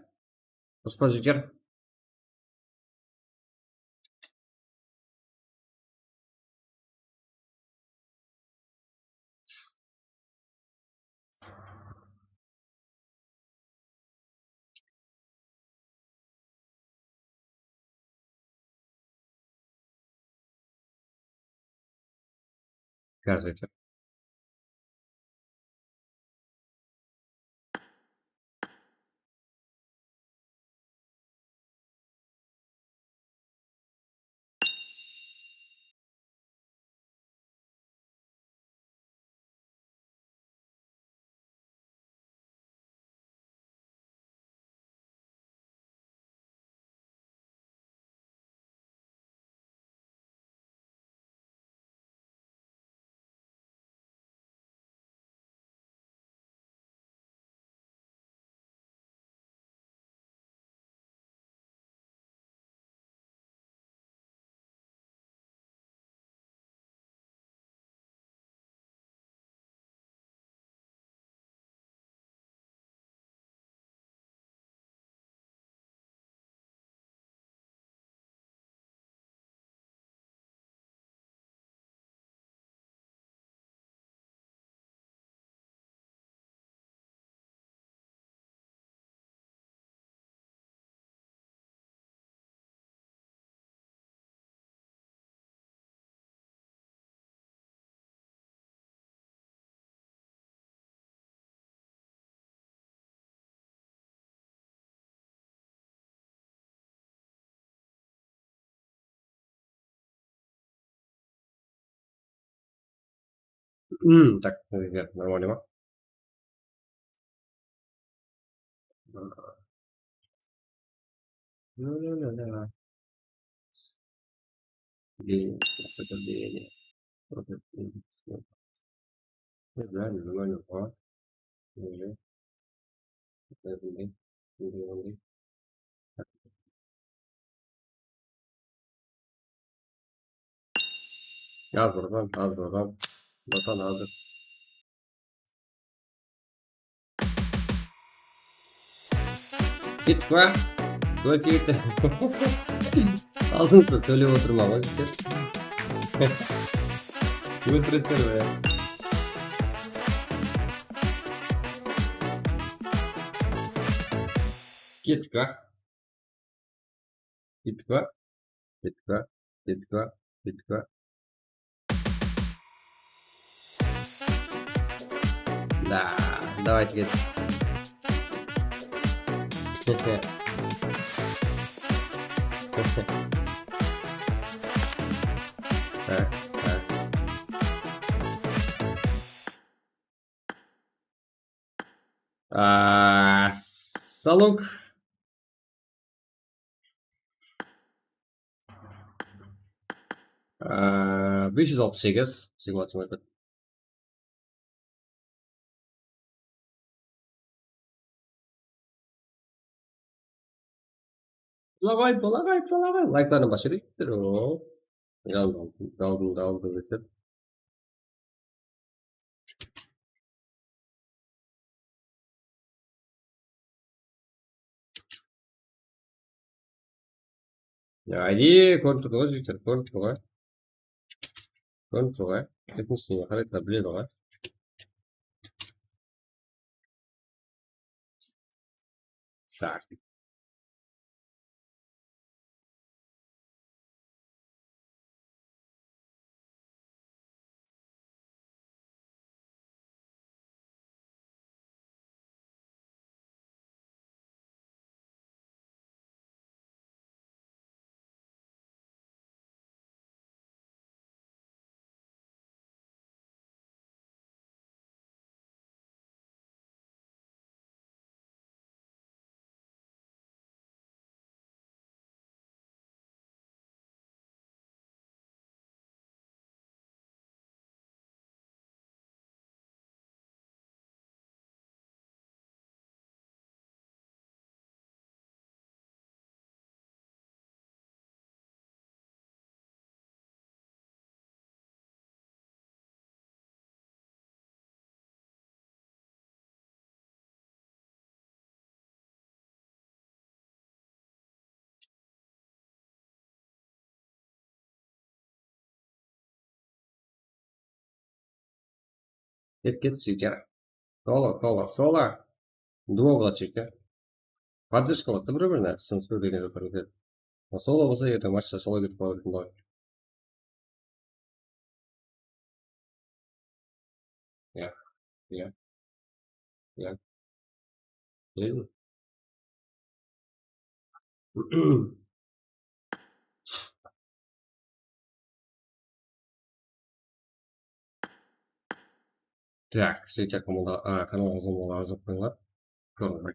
Durıs pa, jigitler? Gaz qaytar. Hmm, tak, nормально ma? Подтверждение. Подтверждение. Подтверждение. Всё. Всё правильно, нормально. Ага. Уже. Подтверждение. Подтверждение. Házir, bratан, házir, bratан. Bratан, házir. Kettik pa? Kór ketti. Aldıńızda sóylep otırma ǵoy. Óltiresizler be. Kettik pa? Kettik pa? Kettik pa? Kettik pa? Kettik pa? Da, давайте, kettik. Tak, tak. Aa, salok. Aa, bes júz alpıs segiz, segment. Balaǵay, balaǵay, balaǵay. Layklardan basıp júreyikler. O. Galdım, galdım, galdım desem. Ya, áyde, kórinip turdı ǵoy, jigitler, kórinip turdı ǵoy. Kórinip turdı ǵoy. Teknichniy qaraydı, biledi ǵoy. Так. Ket, ket, jigitler. Solo, solo, solo. Duo bolacak ya. Поддержка boladı, bir-birine. Sınıs bir degen zatlar ketedi. Solo bolsa, erte matchta solo ketip qaladı. Ya, ya, ya. Değil mi? Так, jigitler, kanalǵa, a, kanalǵa aǵza bolmaǵan aǵza bolıp qoyıńlar. Kórmey.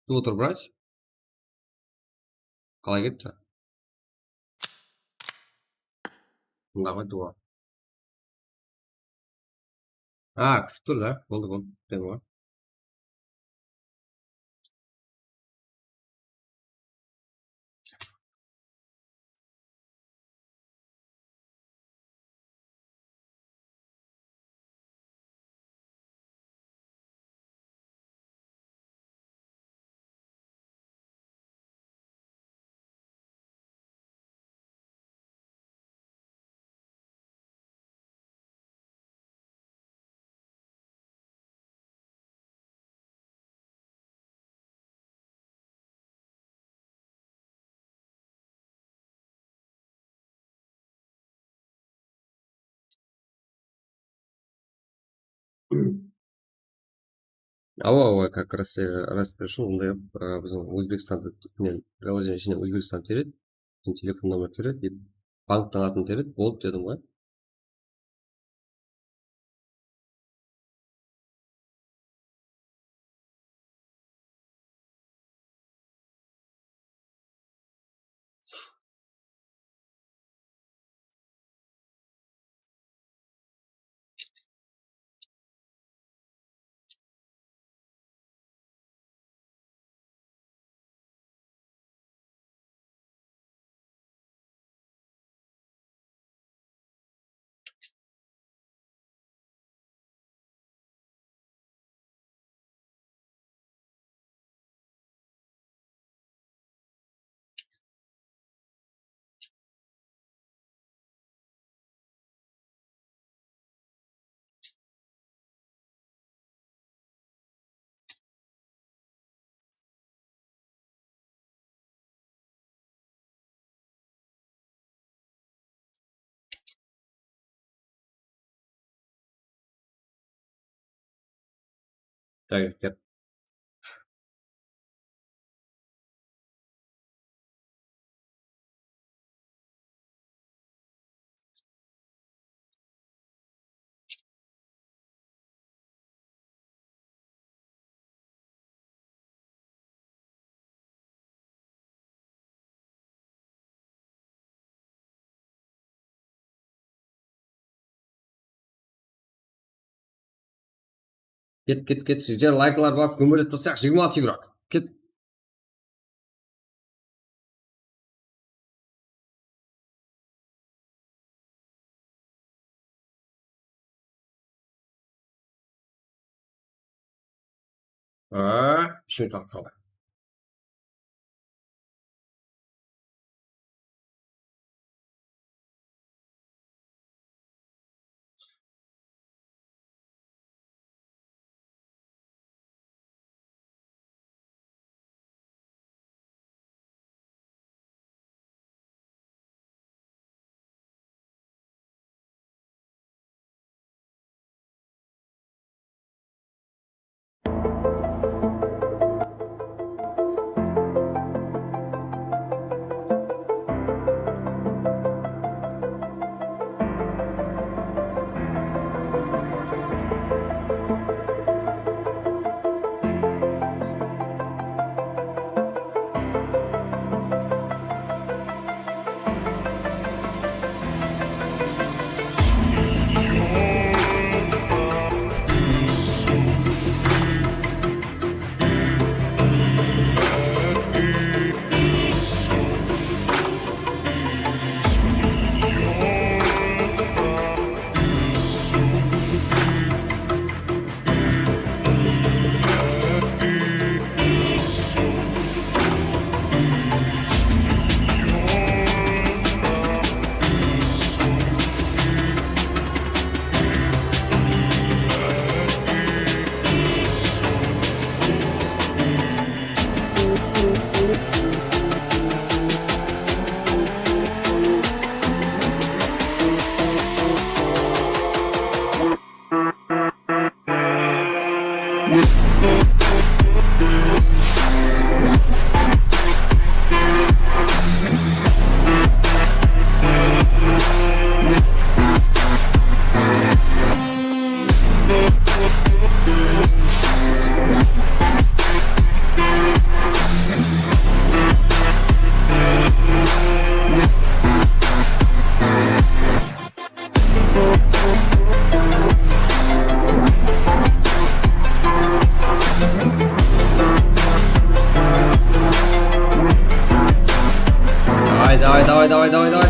Duo tur, брать. Qalay ketti? Mında ǵoy duo. A, kútip tur da. Boldı, boldı. Kútip tur ǵoy. Awa, awa, как раз, e, ras, пришёл, onday, e, biziń Ózbekstanda, men приложение ishinen Ózbekstan teredi, sen telefon nomer teredi, e, banktiń atın teredi, boldı dedim ǵoy. Так, так. Ket, ket, ket, sizler layklar basıp, gúmir etip taslayıq, jigirma altı igrak. Ket. Á, úsh minut qaldı. Давай, давай, давай, давай, давай, давай.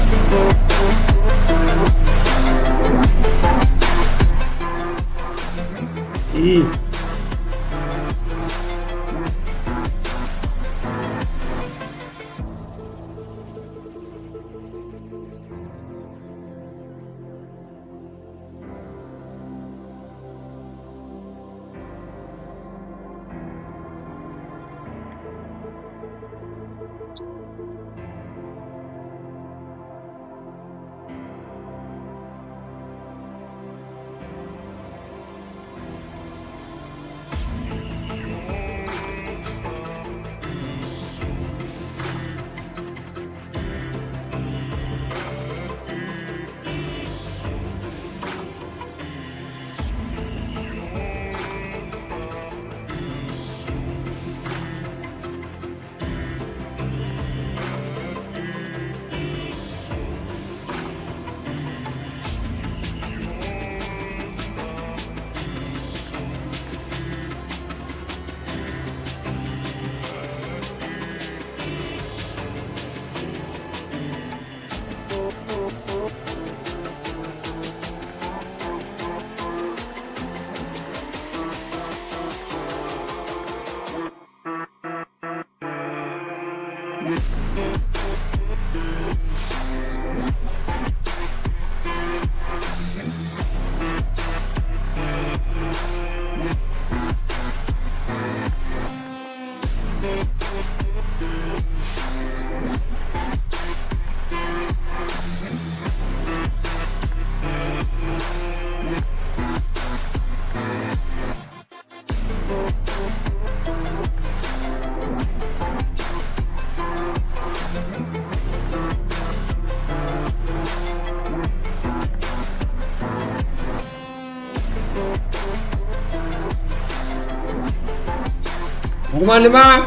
Malima,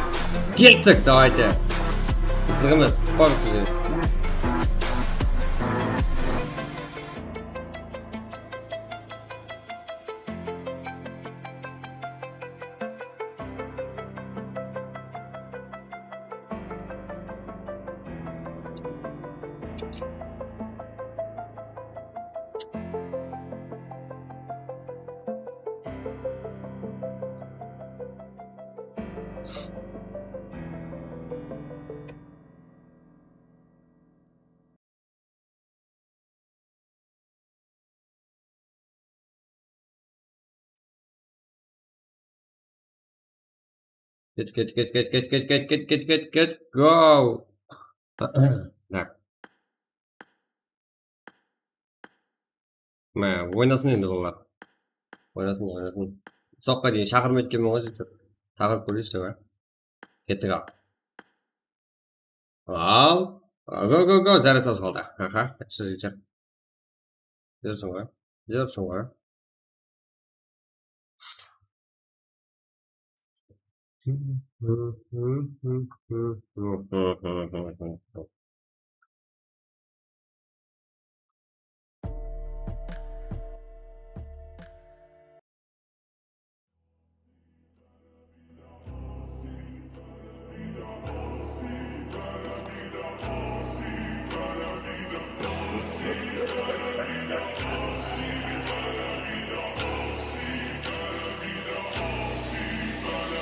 kettik, давайте. Qızıq emes, qoyıp qoyayıq. Ket, ket, ket, go. Tak. Mine, oynasın endi bular. Oynasın, oynasın. Usoqqa deyin shaqırmaydı ekenmen ǵoy, sóytip. Shaqırıp kóreyikshi, a? Kettik al. Al. Go, go, go, zárya taz qaldı. Aha, júrseń ǵoy.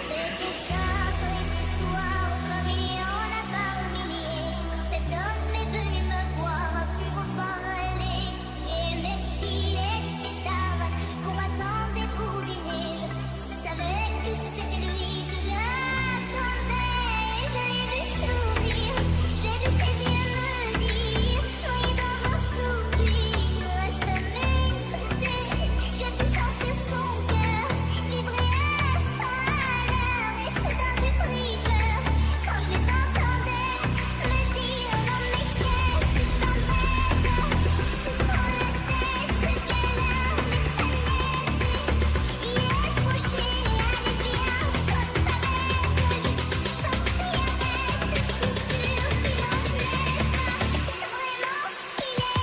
C'était simple et ce soir, comme il y en a par milliers. Quand cet homme est venu me voir pour parler, et même s'il était tard, qu'on m'attendait pour dîner, je savais que c'était lui que j'attendais. Je l'ai vu sourire, j'ai vu ses yeux me dire, noyé dans un soupir, reste à mes côtés. J'ai pu sentir son cœur vibrer à cent à l'heure, et soudain j'ai pris peur quand je les entendais me dire : « Non mais qu'est-ce que tu t'embêtes ? Tu te prends la tête, ce gars-là n'est pas net. » Il est fauché, allez viens, sois pas bête. Je, je t'en prie arrête, je suis sûre qu'il en plaît pas. Vraiment ce qu'il est.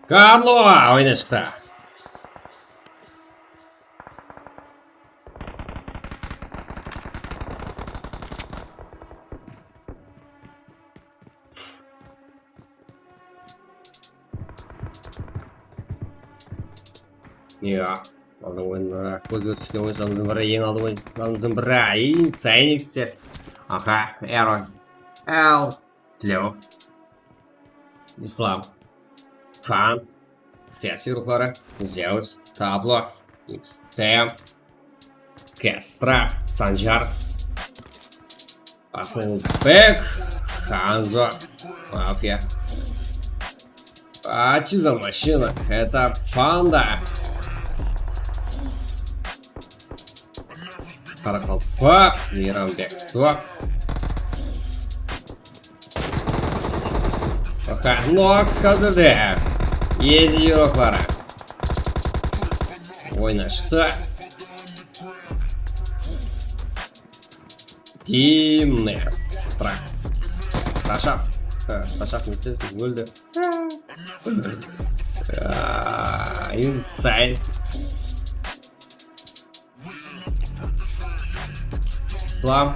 Karlo oyına shıqtı. Ya, aldı oyında kózge túsken oyınshılarımızdıń biri, eń aldı oyınshılarımızdıń biri, Insane X S. Aka, Arrow, Al, Tleo, Islam, Khan, siyasiy ruxları, Zeus, Tablo, X T M, Kestra, Sanjar, Asılbek, Hanzo, Mafya, Achiza Mashina, Keta, Panda, Qaraqalpaq, Meyranbek, Top, Kanok házirde. Ezi yuraqları. Oynaştı. Dimner. Strah. Strashak. Strashak nesi? Óldi. Aa, Insane. Islam.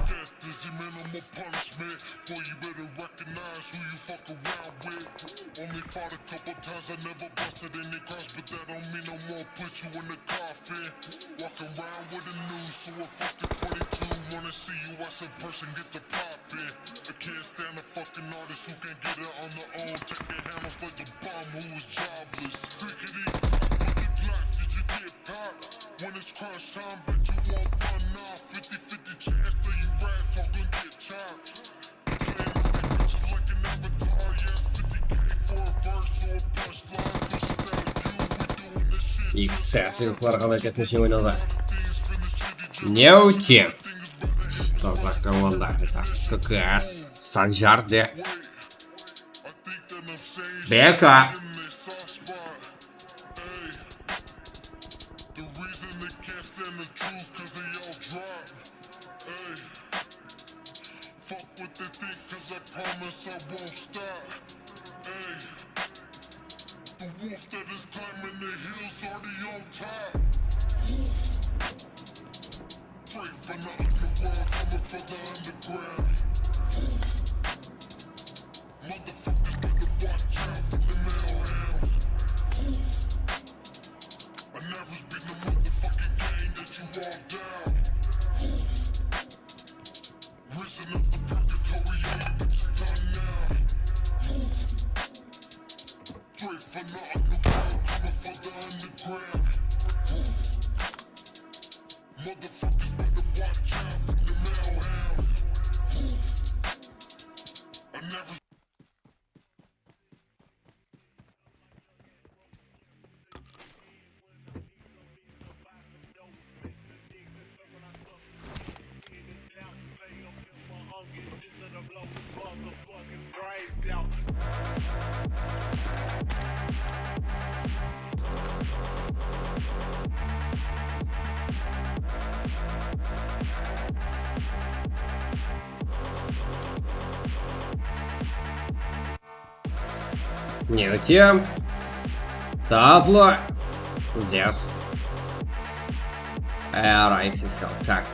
X S yurtlar qalay ketmeshe oynadı. Ne úte? Tazaq komanda. K K S, Sanjar de. B K. Fuck what they think, 'cause I promise I won't stop. Ayy. The wolf that is climbing the hills already on top. Straight from the underworld, coming from the underground. Motherfuckers better watch out for the Mel Hounds. I never been the motherfucking gang that you walked down. Risen up the purgatory, you get your gun now. Straight from the underground, coming from the underground. Motherfuckers better watch out for the Mel Hounds. I never Ne úte? Tablo. Zeus. Эр икс икс эл. Так.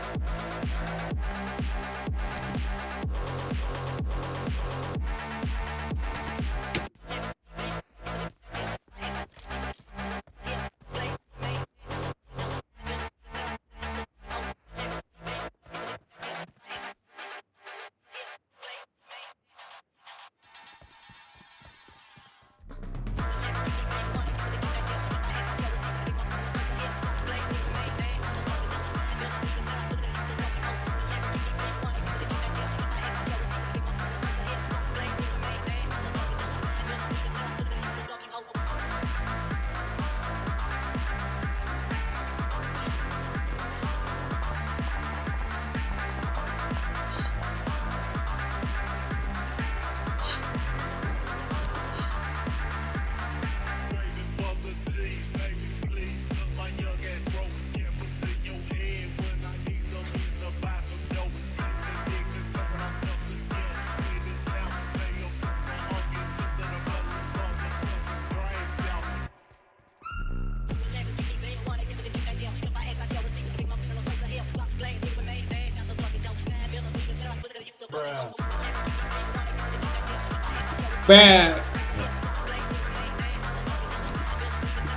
Bam!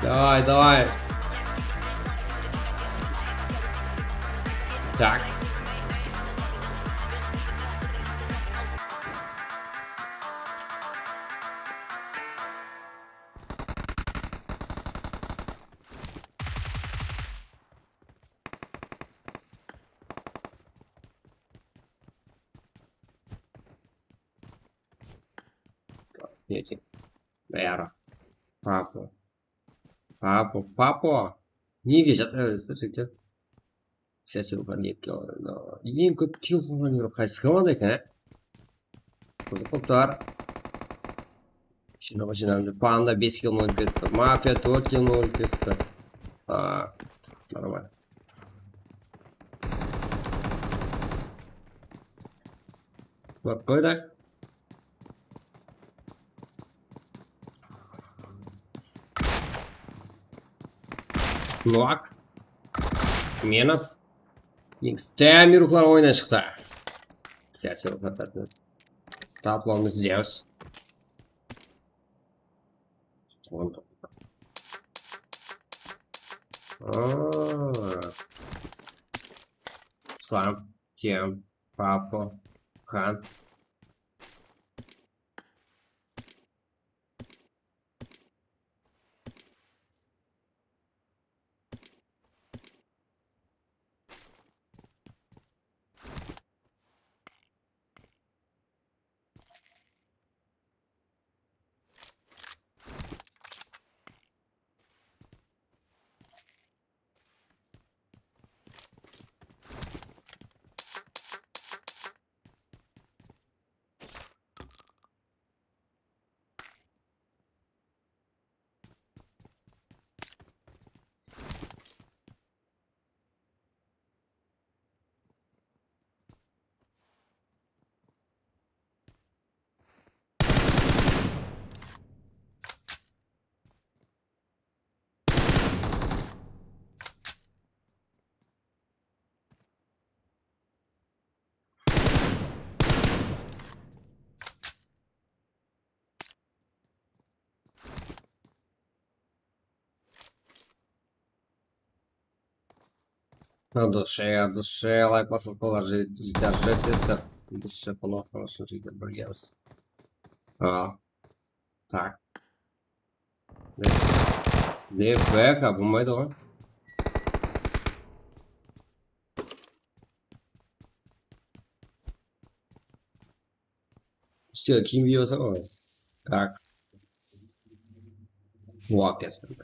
Давай, давай. Tak. Bári. Papo. Papo, papo. Nege jata beresiz, jigitler? Sesi uqar eki kill. Eń kóp kill qılǵan hero qaysı komanda eken, á? Qızıq bolıp tur. Jıynap, jıynap, panda bes kill alıp ketti. Mafiya tórt kill alıp ketti. A, normal. Bak, qoy da. Nok. Minus. Eń stami ruxlar oyına shıqtı. Siyasiy ruxlar tartın. Taplamız Zeus. Aa. Slam, Tem, Papo, Khan. От души, от души, лайк basıp qoyıp, jigitler, jigitler, jigitler. От души, плохо, хорошо, jigitler, birgemiz. A, tak. Ne, ne, B K bolmaydı ǵoy. Все, kim yiyorsa ǵoy. Tak. Walk etsin.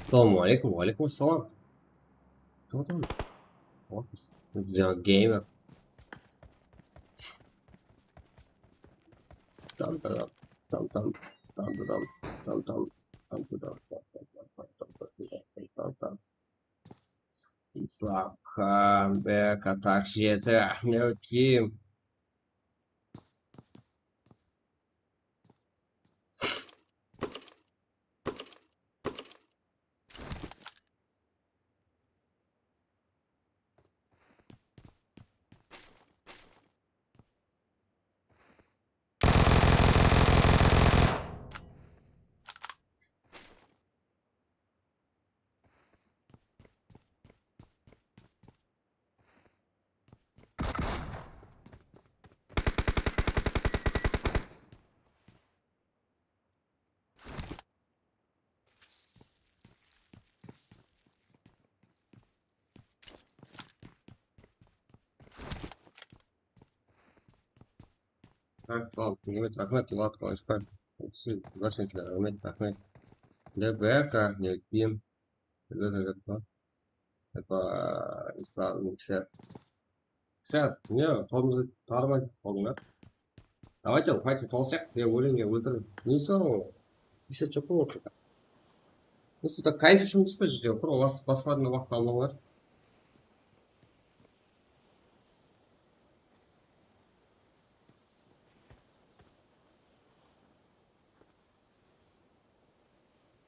Assalamu aleykum, wa aleykum assalam. Кто там? Office. Gamer. Там, там, там, там, там, там, там. Tam, tam, tam, tam, tam, tam. Islamxan, B K, tak, jeti, ne óteyim? Raxmet, raxmet, Murat Qılıshbay. Siz raxmet, raxmet. Для Б К, не пьем. Это, это, это, Ислам, Сейчас, не, тормозит, нормально, полный. Давайте, давайте, толсек, я уровень, я выиграю. Не все равно. Еще что получше. Ну, что, так кайф еще успеть ждём, просто у вас посмотрим на вахту, а?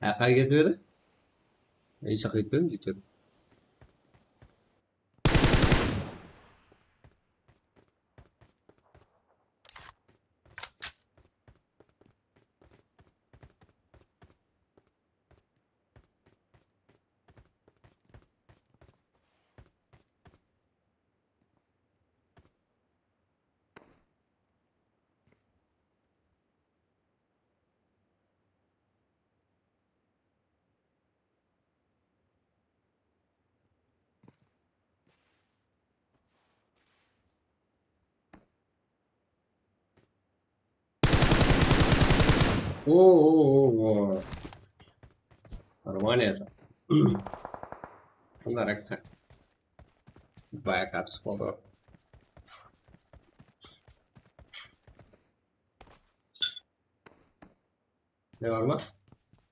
Aqqa ketip edi. Ey, shaq etpedim, júytep. O, o, o, o. Нормально это. Bunlar aksa. Bayağı katı skolda. Ne var mı?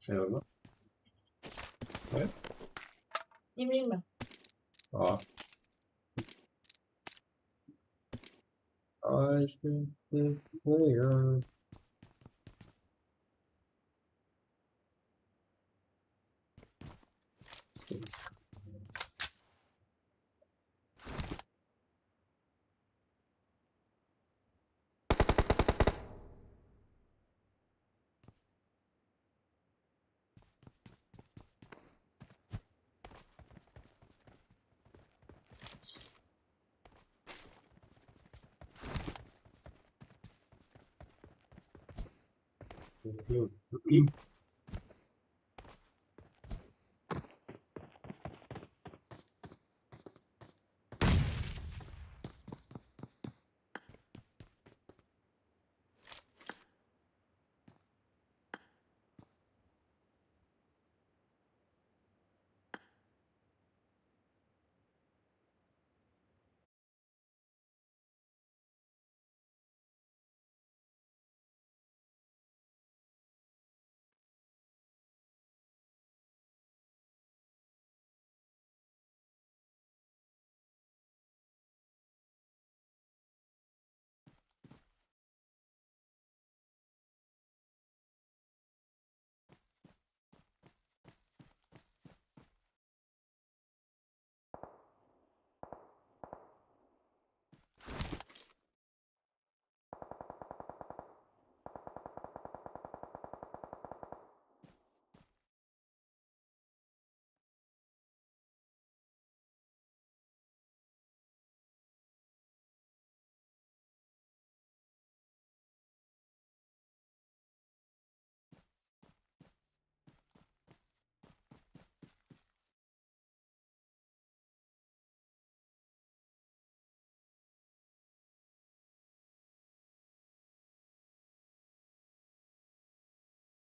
Ne var mı? Evet. Demleyim mi? Aa. I think this way.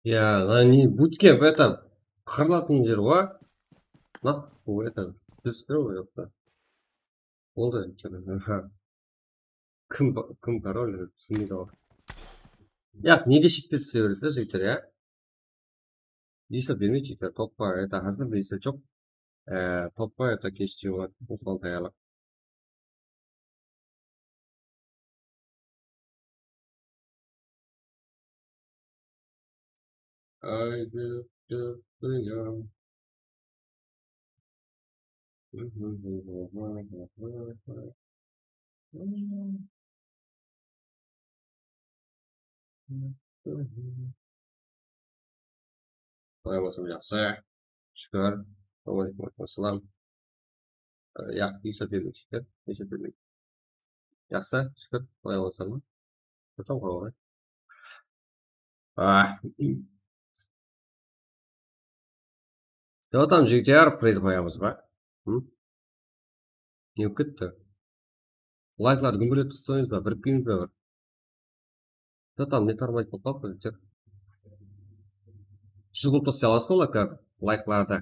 Ya, lan, ne, bootcamp, это, qırılatuǵın jer, wa? Naq, bu, это, biz, joq, joq ta. Ol da jigitler, aha. Kim, kim korol, túsinbeydi ǵoy. Yaq, nege shekte túse beredi, jigitler, ya? Esap bermeydi, jigitler, topqa, это, házir de esap joq. E, topqa, это, keshte boladi, osıǵan tayarlıq. Qalay bolsam jaqsı. Shúkir. Assalamu aleykum, aleykum assalam. E, yaq, esap bermeydi, jigitler. Esap bermeydi. Jaqsı, shúkir. Qalay bolsam. Qurtam qoyǵan. Ah. Jotam, jigitler, priz qoyamız ba? Hı? Ne bolıp ketti? Layklardı gúmbirletip taslamamız ba? Birikpeymiz ba bir? Jotam, ne tarmaydı bolıp qalıptı, jigitler. Júz qılıp taslay alasız ba layklardı? Layklardı.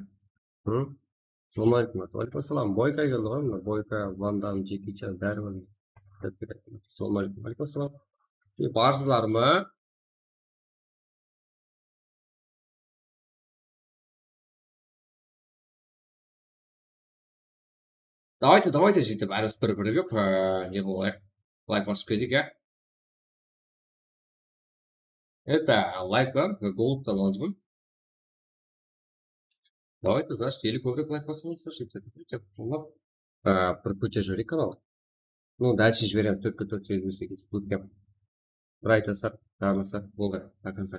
Hı? Assalamu aleykum. Aleykum assalam. Boyka keldi ǵoy, mına Boyka, Van Dam, Jeki Chan, bári bar. Assalamu aleykum. Aleykum assalam. E, barsızlar ma? Давайте, давайте, jigitler, bárimiz bir-birlep, e, ne qılayıq? Layk basıp keteyik, ya. Это, layklar, goldtan aldıq. Давайте, значит, ele kóbirek layk basıp alsın, jigitler. Qollap, e, bir kóterip jibereyik kanalı. Ну, дальше jiberemiz, tórtke tórt, segizge segiz, ótken. Bir ay tasaq, taǵı tasaq, boldı, до конца.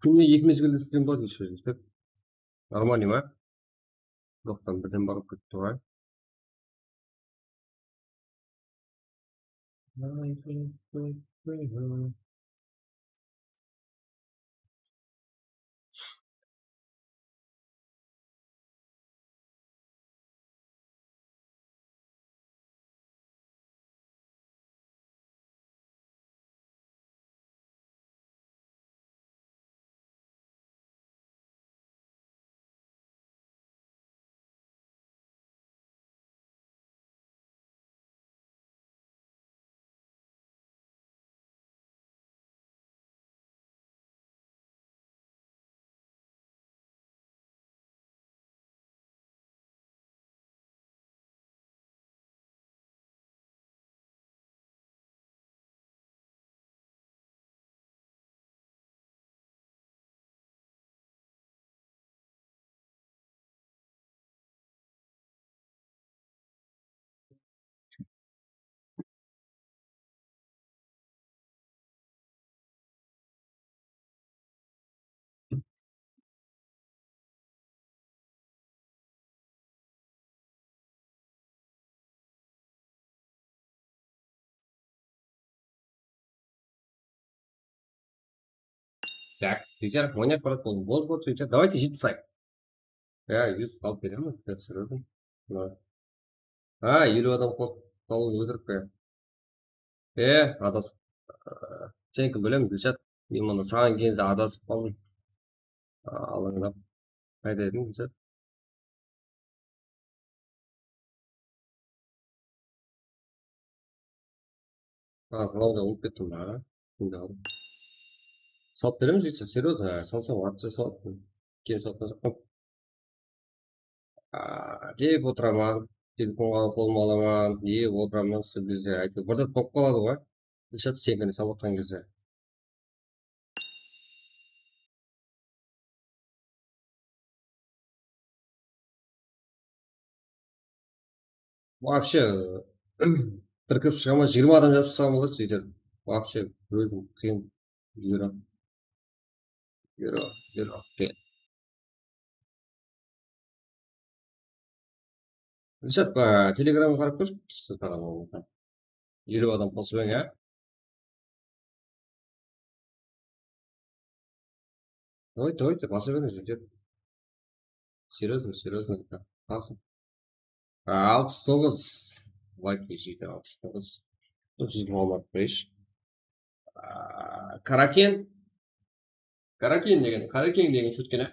Kúnine eki mezgilde islesem boladı, ещё júrip. Нормальный ma? Joqtan birden barıp ketti ǵoy. Так, jigitler, oynap baratır boldı, boldı, jigitler. Давайте jeti sayıq. Ya, júz alıp beremiz, ya, серьёзно. Ha, eliw adam qılıp, tawın óltirip qoyar. E, adasıp. Seniki bilem, Dilshat. Men mına saǵan kelgende adasıp qaldım. Alıńlap. Qayda ediń, Dilshat? Ha, mınawda ulıp kettim ba? Şimdi aldım. Salıp beremiz, jigitler, серьёзно, salsam, atsa salıp. Keyin salıp. Aa, dep otıraman, telefonǵa qolıma alaman, dep otıraman, sol gezde, áytewir, bir zat bolıp qaladı ǵoy. Dilshat, senikine salıp atqan gezde. Вообще, bir kirip shıǵaman, jigirma adam jazıp tasıǵan boladı, sóytip. Вообще, ózim qıyın. Yuro. Yuro, yuro. Kel. Dilshat, ba, Telegramǵa qarap kórshi, tústi taǵan boldı. Eliw adam qosıp eń, ya? Давай, давай, basa beriń, jigitler. Серьёзно, серьёзно, basıń. A, alpıs toǵız. Layk, jigitler, alpıs toǵız. Júz bolmadı, qoyısh. A, Karaken. Karaken degen, Karaken degen sótken, a?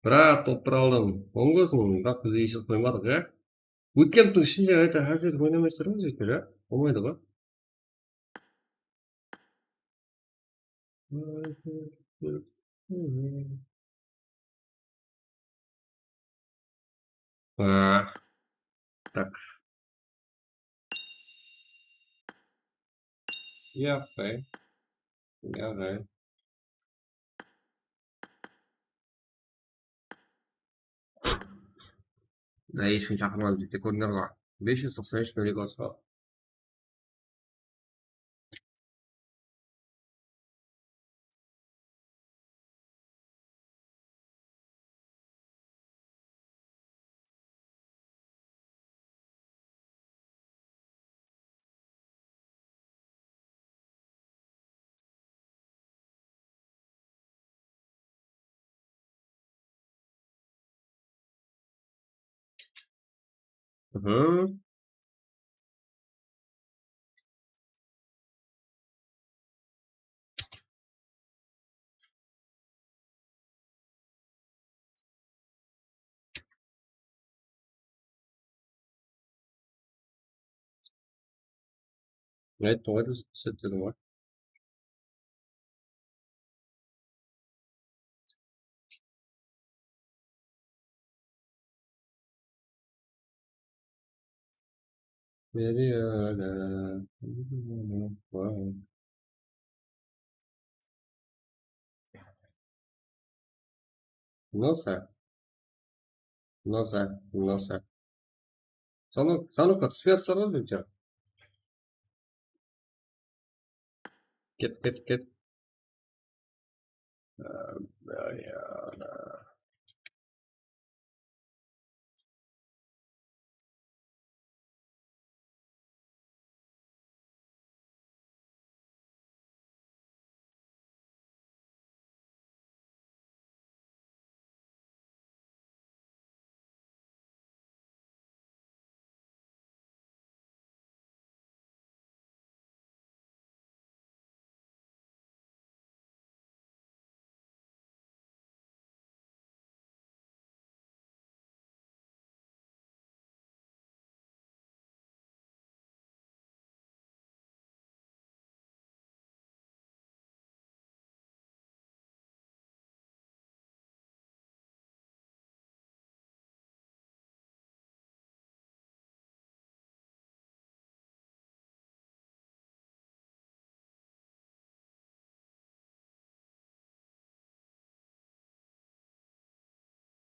Brat, top bir aldım. Oń bolsın, biraq biz esap qoymadıq, ya? Ótken haptanıń ishinde, это, házir oynamaysızlar ma, jigitler, ya? Bolmaydı ǵoy. Aa, tak. Yaqay. Yaqay. Da, hesh kim shaqırmadı dep te kórinder ǵoy. Bes júz toqsan úsh million qosqa. Mhm. Ayttım ǵoy, dúrıs isletpedim ǵoy. Nosa. Nosa, nosa. Sanok, sanokqa túspey atsalar ǵoy. Ket, ket, ket.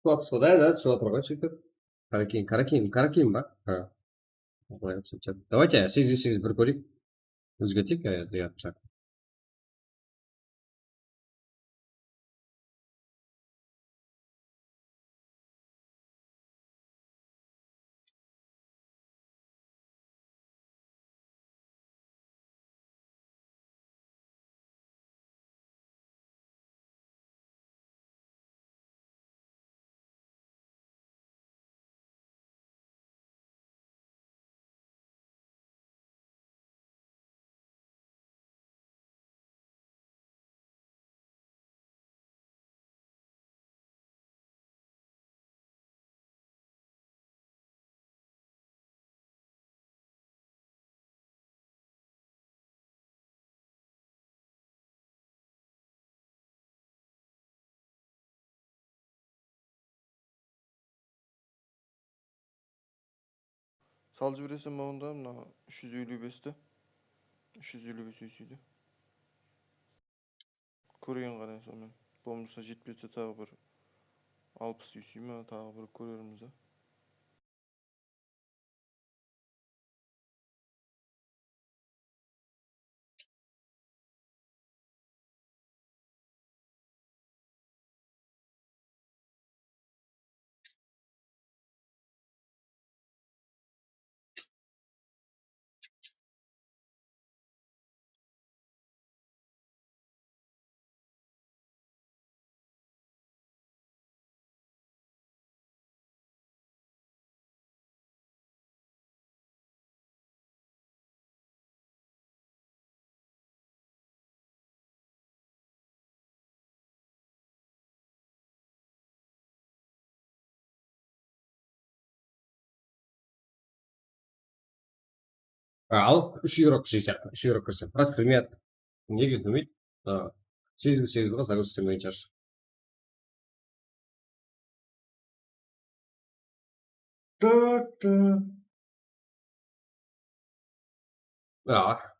Tuwatsı da, da, tuwatır ǵoy, sóytip. Karakin, karakin, karakin ba? Ha. Давайте, segiz segiz bir kóreyik. Ózgerteyik, e, deyaptı. Salıp jibereseń be onda mına úsh júz eliw besti? Úsh júz eliw bes úysiwdi. Kórgen qarań sonıń menen. Bolmasa jetpese taǵı bir alpıs úysiw ma, taǵı bir kórermiz da. Al, úsh yevro kirse, úsh yevro kirse. Brat, kirmeyatır. Nege kirmeydi? Ha. Segiz segiz ǵo zagruzic islemegen shıǵar. Tı, tı. Ya.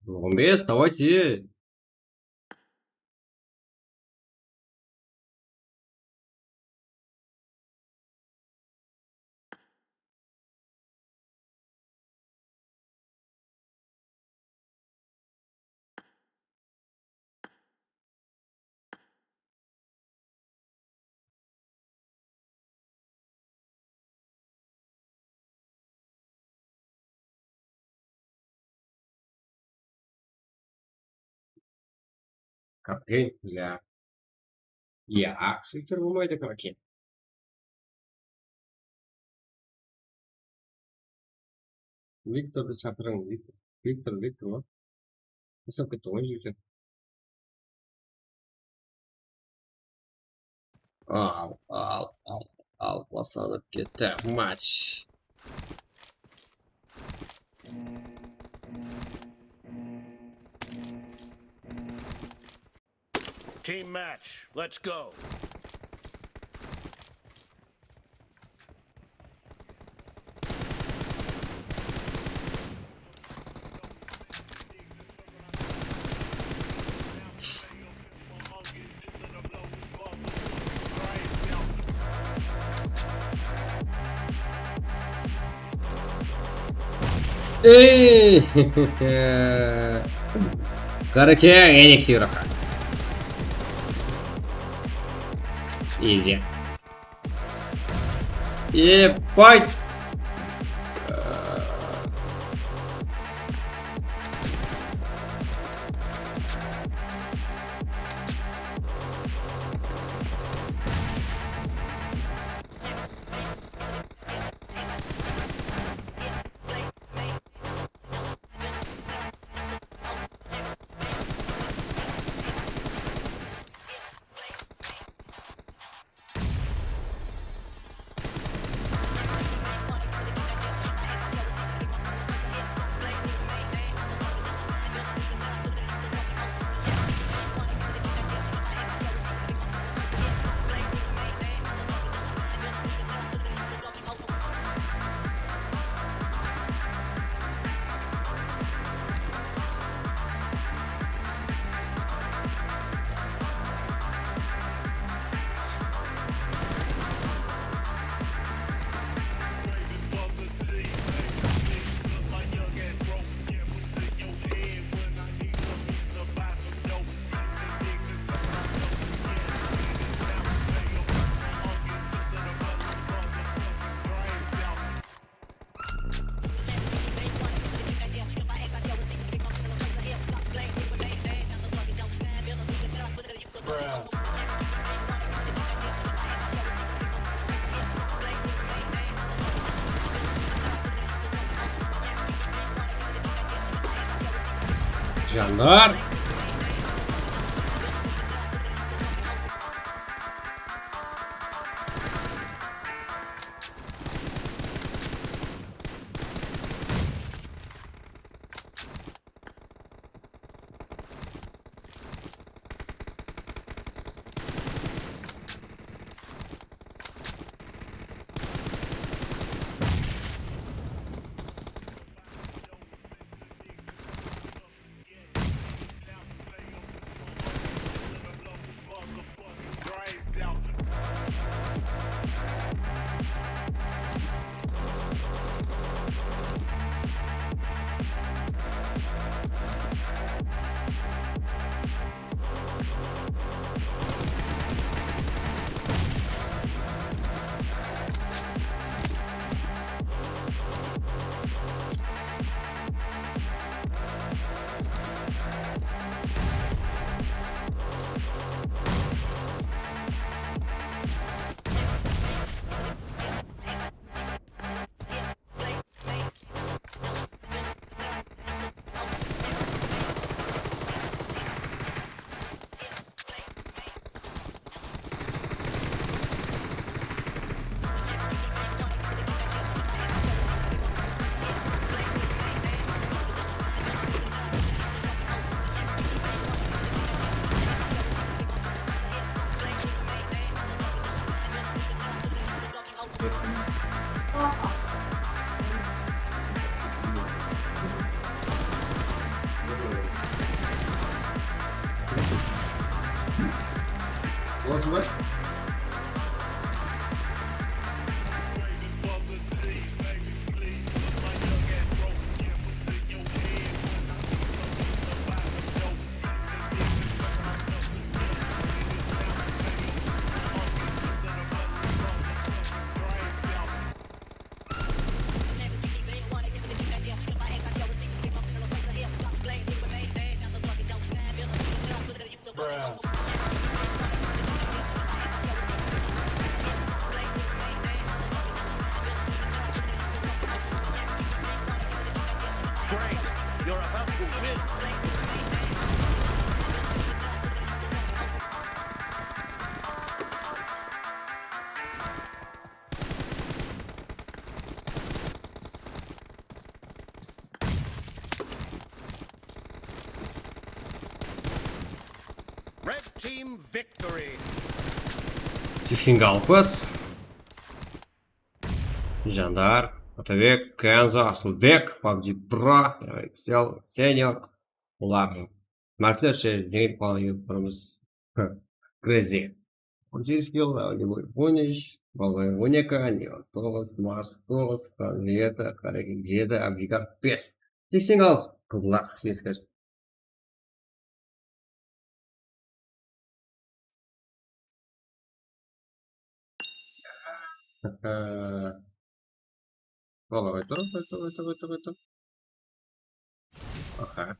Он бес, давайте. Kraken, ya. Ya, Shifter bolmaydı, Kraken. Viktordı shaqırıń, Viktor. Viktor, Viktor ma? Tasıp ketti ǵoy, Viktor. Al, al, al, al, baslanıp ketti match. Team match, let's go. Ey! Karake, eneksi yuraqqa. Easy. Ебать! Janlar. Red team victory. Seksenge alpıs. Jandar, Atabek, Kenzo, Asılbek, PUBG Pro, Excel, Senior. Bular marklershe jeńilip qalǵan edi, turmız. Crazy. On segiz kill, Alimov on úsh, Balbay on eki, Anil toǵız, Mars toǵız, Qazı jeti, Qaragel jeti, Abdikar bes. Seksenge altı. Qızlar, jeńiske. Bala, qayta, qayta, qayta, qayta, qayta. Aha.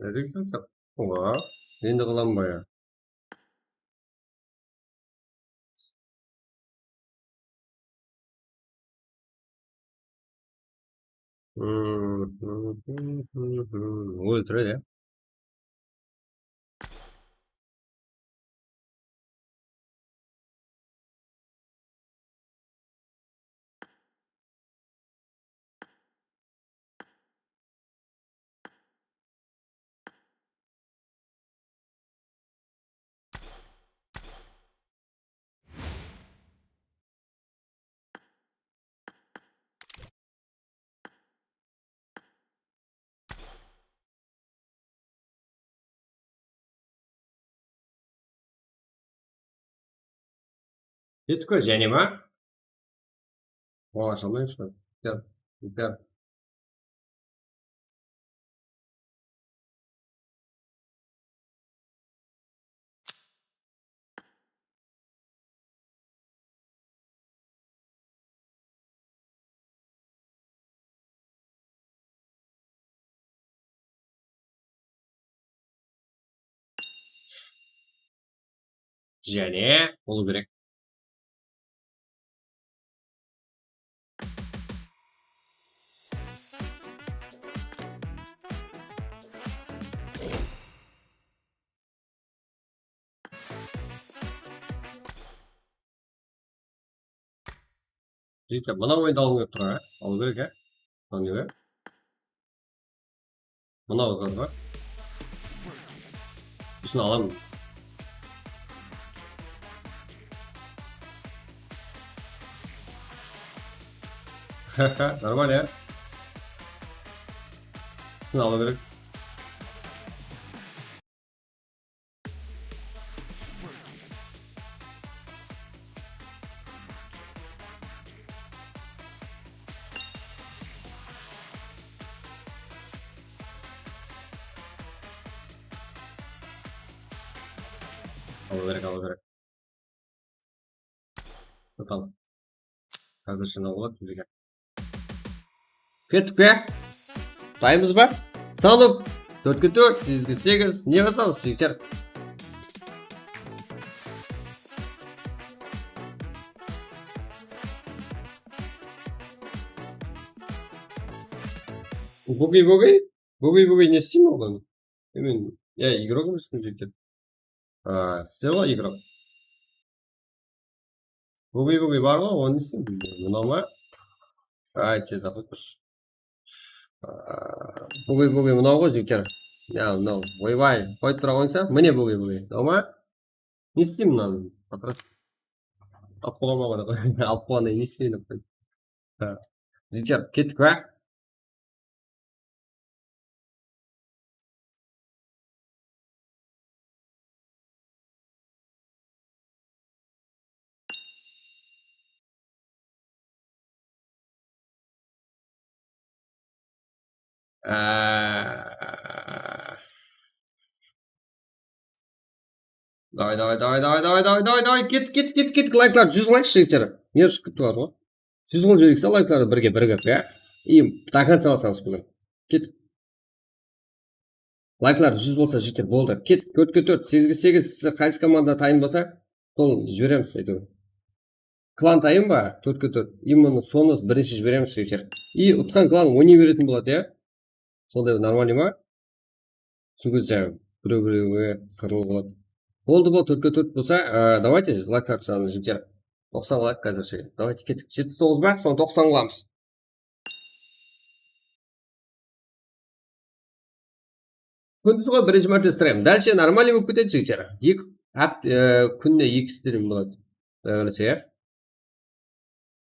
Registraciya. Oba, endi qılamın ba ya? Óltiredi ya. Kettik pe, jáne ma? Oǵan shalmayız ba? Bitar, bitar. Jáne bolıw kerek. Jigitler, mına oyındı alıwım kelip tur, a? Alıw kerek, a? Mına ne? Mına qızlar bar. Usını alamın. Normal ya. Usını alıw kerek. Alıw kerek, alıw kerek. Tamam. Házir shınıǵı boladı bizge. Kettik pe? Dayınbız ba? Sanıp. Tórtke tórt, segizge segiz. Ne basamız, jigitler? Bugey, bugey. Bugey, bugey ne isteymen oǵan? Men, ya, igrok emesin, jigitler. A, sizler ǵoy igrok. Bugey, bugey bar ǵoy, onı ne isteymen? Mınaw ma? Ay, tez aq turshı. A, bugey, bugey mınaw ǵoy, jigitler. Ya, mınaw, oybay, qoyıp tura qoysa, mine, bóge, bóge. Doǵma? Ne isteymen mınanı? Patras. Alıp qoyma, alıp qoyǵannan ne isteymen? Ha. Jigitler, kettik pa? Á. Davay, davay, davay, davay, davay, davay, davay, davay, ket, ket, ket, ket, layklar, júz layk, jigitler. Ne ushıp ketip atır ǵoy? Júz qılıp jibereyik, laykladı birge, birge, ya. И до конца alasamız búgin. Ket. Layklar júz bolsa, jigitler, boldı. Ket, tórtke tórt, segizge segiz, sizler qaysı komanda tayın bolsa, sol jiberemiz, áytewir. Klan tayın ba? Tórtke tórt. Именно sonı birinshi jiberemiz, jigitler. И utqan klan oynay beretin boladı, ya. Sonday нормальный ma? Sol gezde birew-birewge sırlı boladı. Boldı, bol, tórtke tórt bolsa, á, давайте, layklar sanın, jigitler. Toqsan layk házirshe. Давайте, kettik. Jetpis toǵız ba? Sonı toqsan qılamız. Kúndiz ǵoy, birinshi márte stream. Dálshe нормальный bolıp ketedi, jigitler. Eki hápt-, e, kúnine eki stream boladı. Quday qálese, ya.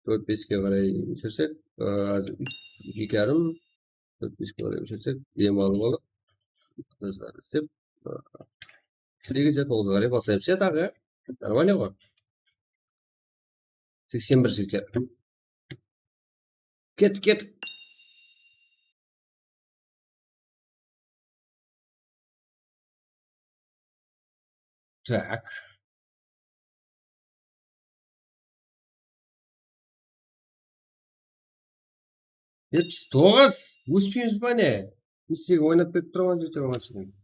Tórt-beske qaray óshirsek, e, házir úsh, eki yarım, tórt-beske qaray óshirsek, dem alıp alıp, islep, e, segiz ya toǵızǵa qaray baslaymız, ya, taǵı, ya. Нормальный ǵoy. Seksen bir jigitler. Ket, ket. Так. Jetpis toǵız. Óspeymiz ba ne? Biz sizge oynap berip turman, jigitler, oǵan shıǵın.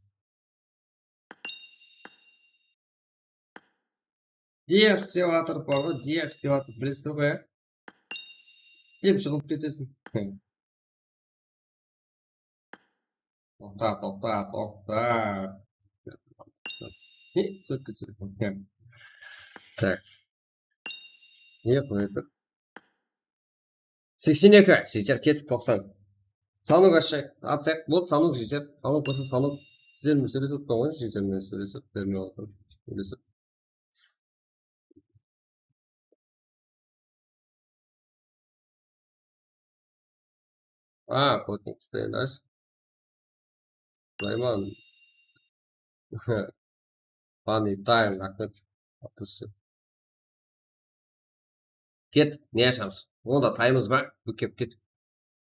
Def dep atır, bar ǵoy, def dep atır, bilesizler ǵoy, ya? Dep jıǵılıp ketesiń. Toqta, toqta, toqta. Ne, túsirip ketsin. Так. Ne qoyıp tur? Seksen eki, jigitler, ketip toqsan. Sanok ashayıq, atsayıq. Boldı, sanok, jigitler. Sanok bolsa sanok. Sizler menen sóylesip turǵan ǵoy, jigitler menen sóylesip, bermey otır. Sóylesip. A, Koting Stenders. Sulaymon. Funny time, raxmet. Attısı. Ket, ne ashamız? Onda taymız ba? Búkep ket.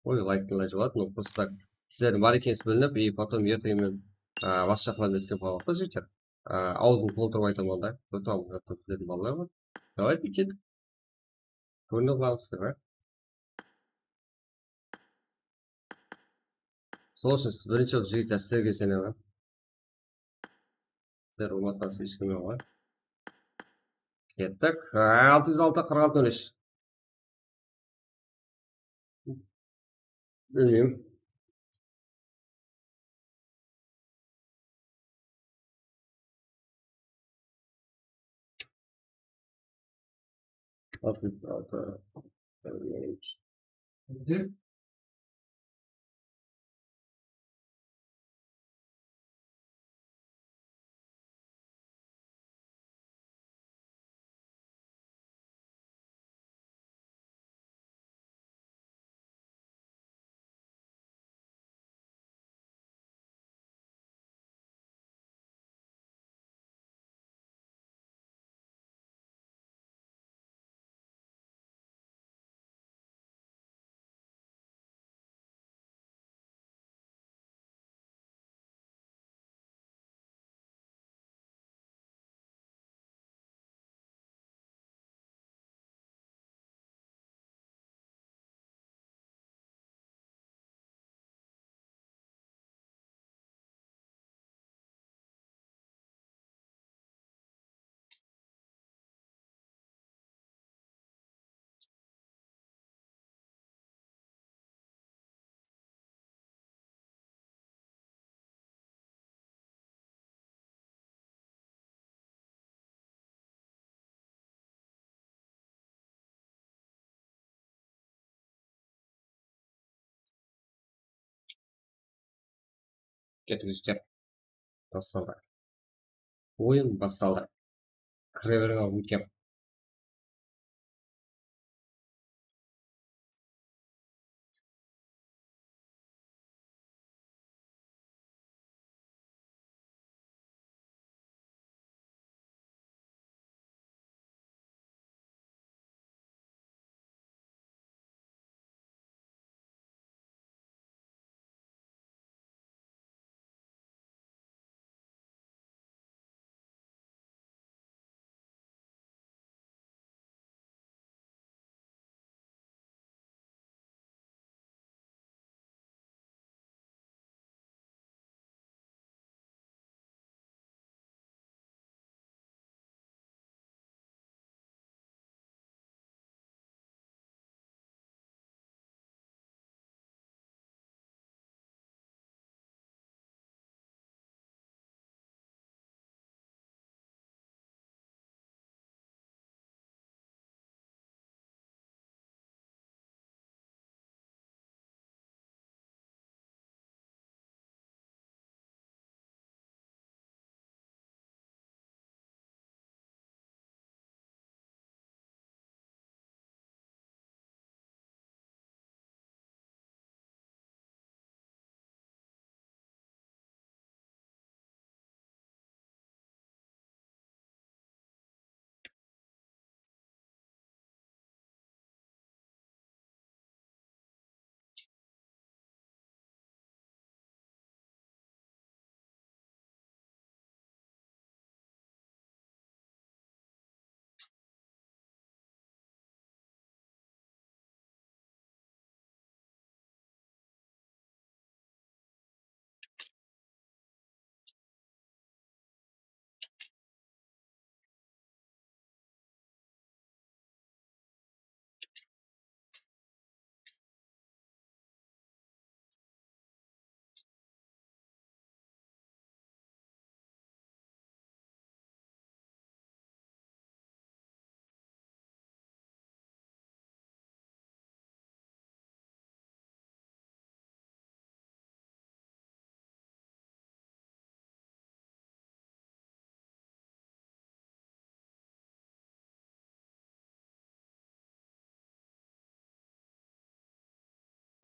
Oy, layktı ilajı bar, ну, просто так. Sizlerdiń bar ekenińiz bilinip, и потом erteń men, a, bas jaqlardan islep qalǵan da, jigitler. A, awzın toltırıp aytaman da. Kórip turman, mına jaqta kúletin balalar bar. Давайте, ket. Kórinip qalamız, a? Sol ushın siz birinshi bolıp, jigitler, sizlerge isenemen. Sizler umatqansız, hesh kim joq, a? Kettik. A, altı júz altı, qırq altı, nol úsh. Bilmeyim. Altı júz altı. Kettik, jigitler. Bastaldı. Oyın bastaldı. Kire beriń, aǵam, úlken.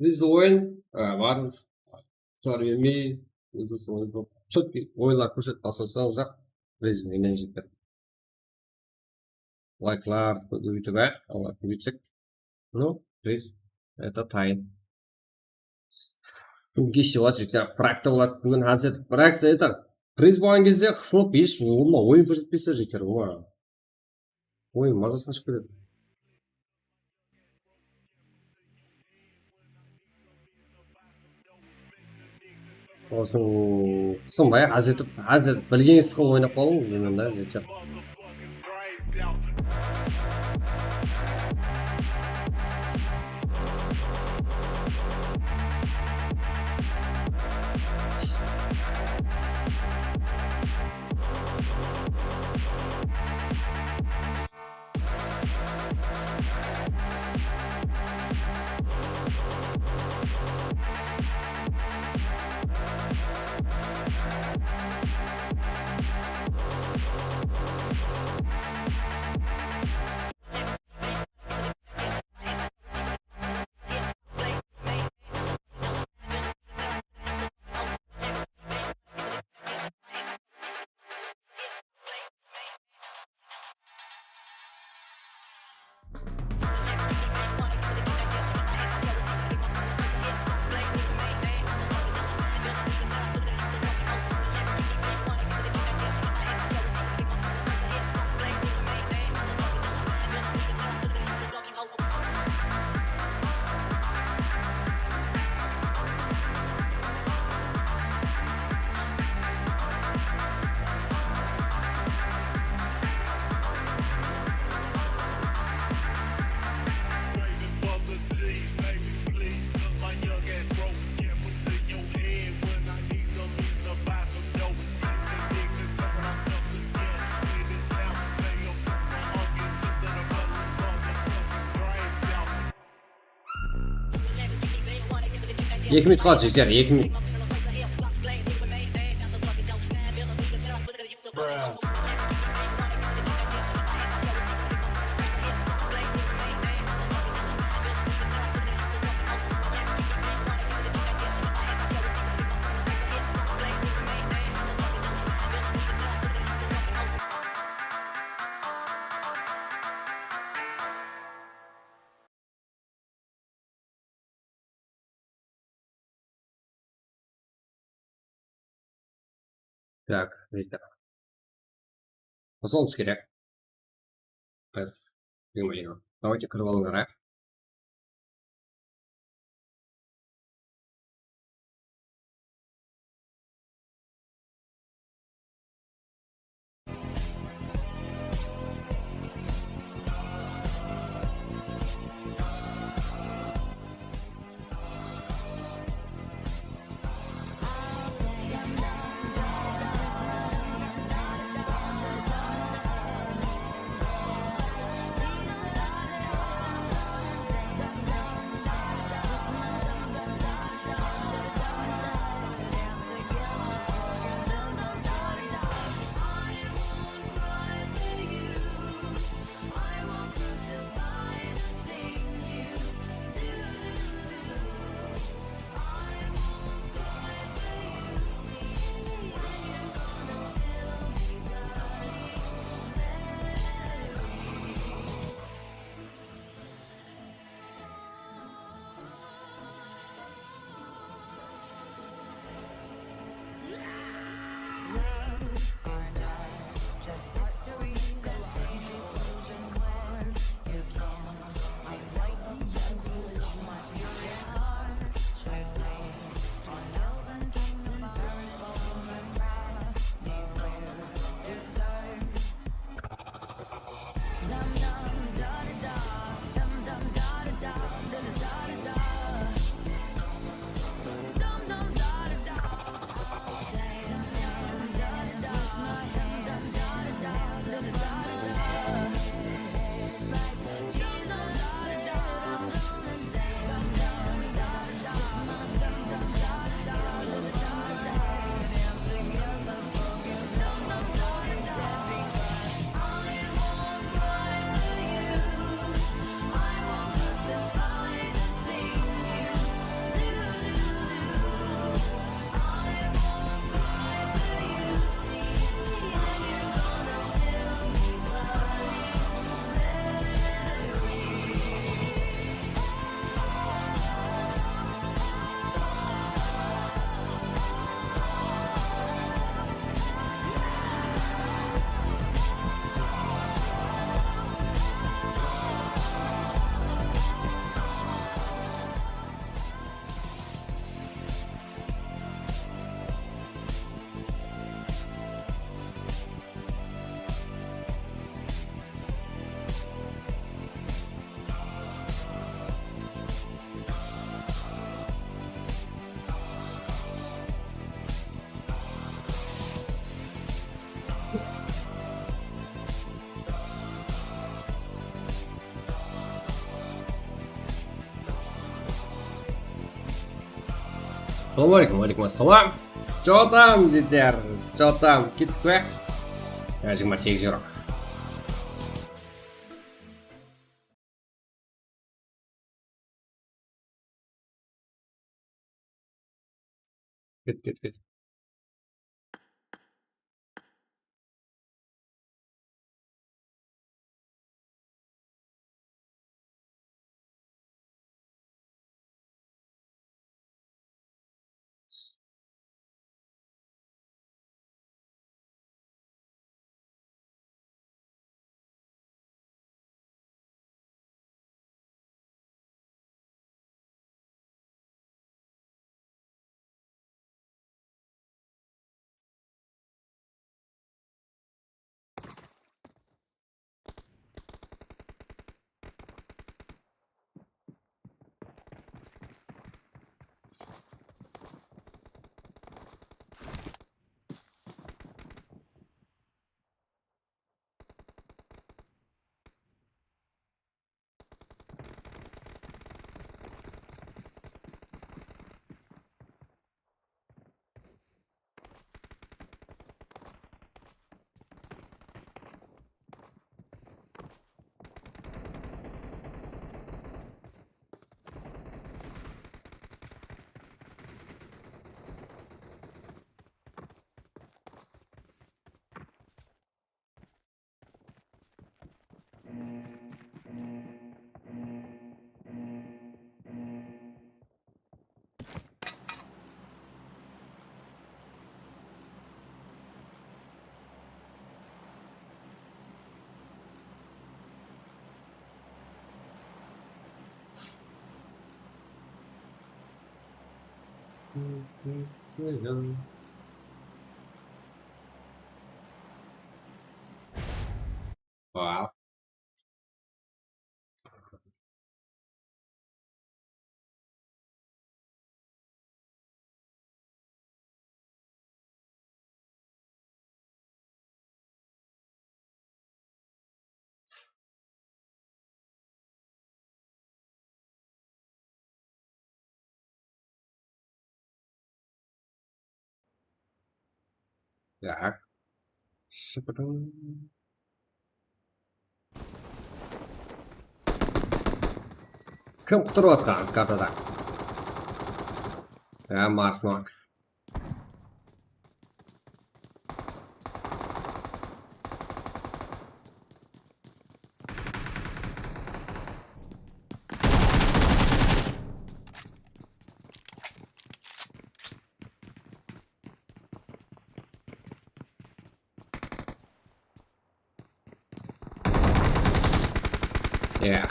Biz oyın, e, barımız, qutar bermey, ózi sol oyın, chetkey oyınlar kórsetip baslasańız-aq, biz menen jeter. Layklar kóbeytip, á, Allah kóbeytsek. Ну, приз, это тайын. Búgin keshte boladı, jigitler, prakta boladı. Búgin házir prakta, это, приз bolǵan gezde qısılıp, hesh ulıwma oyın kórsetpeysiz, jigitler, ulıwma. Oyın mazası qashıp ketedi. Osın qısınbay, házir etip, házir bilgenińiz qılıp oynap qalıń, deymen da, jigitler. Eki minut qaldı, jigitler, eki minut. Так, здесь так. Qosıwımız kerek. Biz, bilmeymen. Давайте kirip alıńlar, a. Assalawma aleykum. Wa aleykum assalam. Jotam, jigitler. Jotam. Kettik pe? Ya, jigirma segiz yuraq. Ket, ket, ket. Wow. Так. Shıpıdım. Kim qutırıp atqan kartada? Ya, Marsnok. Ya.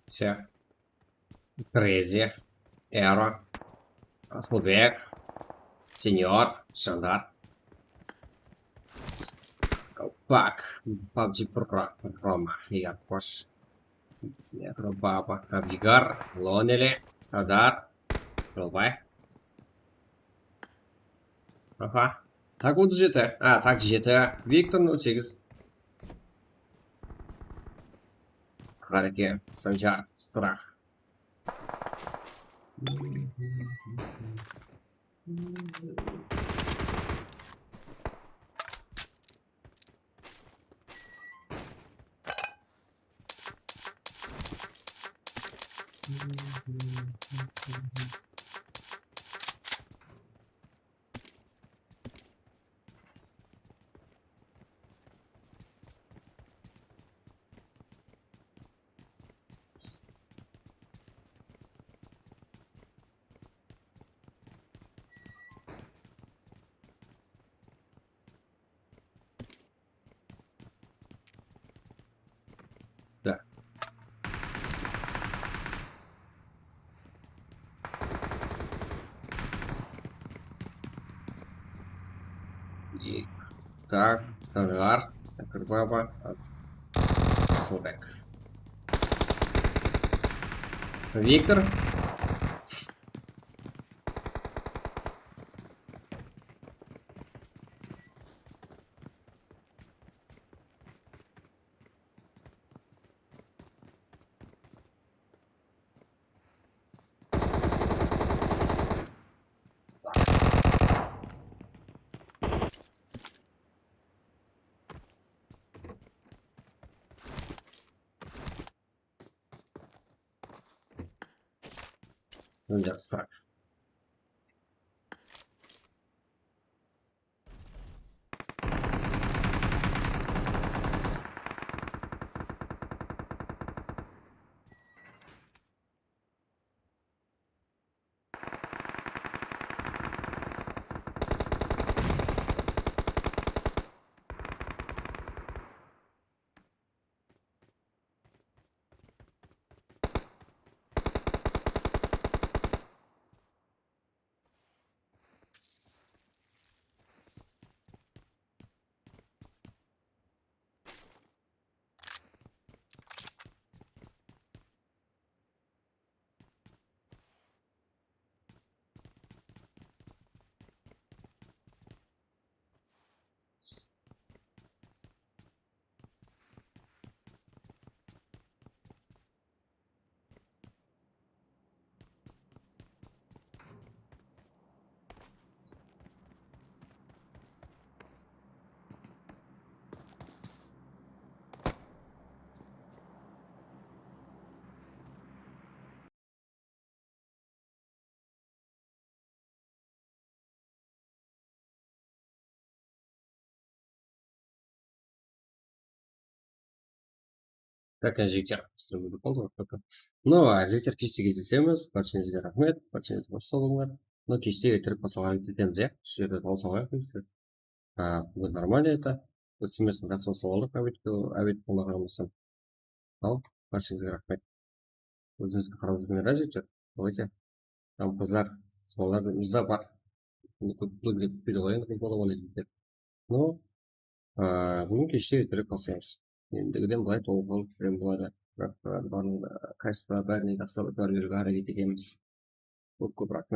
Всё. Crazy. Ero. Asılbek. Senior. Shandar. Kolpak. PUBG Pro. Roma. Eger xosh. Metro Baba. Abdigar. Lonely. Sadar. Jolbay. Aha. Tak, otız jeti. A, tak, jeti. Viktor, nol segiz. Qareke, Sanjar, Strah. Da. Tak, Tangar, Akırbaba, Asılbek. Viktor. Mınday qısqarak. Так, jigitler, no, jigitler, keshte kesisemiz. Barshangizge raxmet, barshangizge xosh sawlıqlar. No, keshte erterek basqa háreket etemiz, ya. Usı jerde dawıs alayıq, usı. A, búgin нормально это. Usı emes, mınaǵan sawıslap aldıq, обед, обед bolǵanımızdan. Al, bársheńizge raxmet. Ózimizge qarap júrgen razı etedi. Давайте. Tam qızlar, balalar da bizde bar. Endi kóp, kóbirek kútpeydi ǵoy, endi qız bala bala dep. No, a, búgin keshte erterek baslaymız. Endigiden bılay tolıq alıp júrgen boladı. Biraq, a, barlıǵın, a, kásip bárine taslap, útip júriwge háreket etemez. Kóp-kóp raxmet.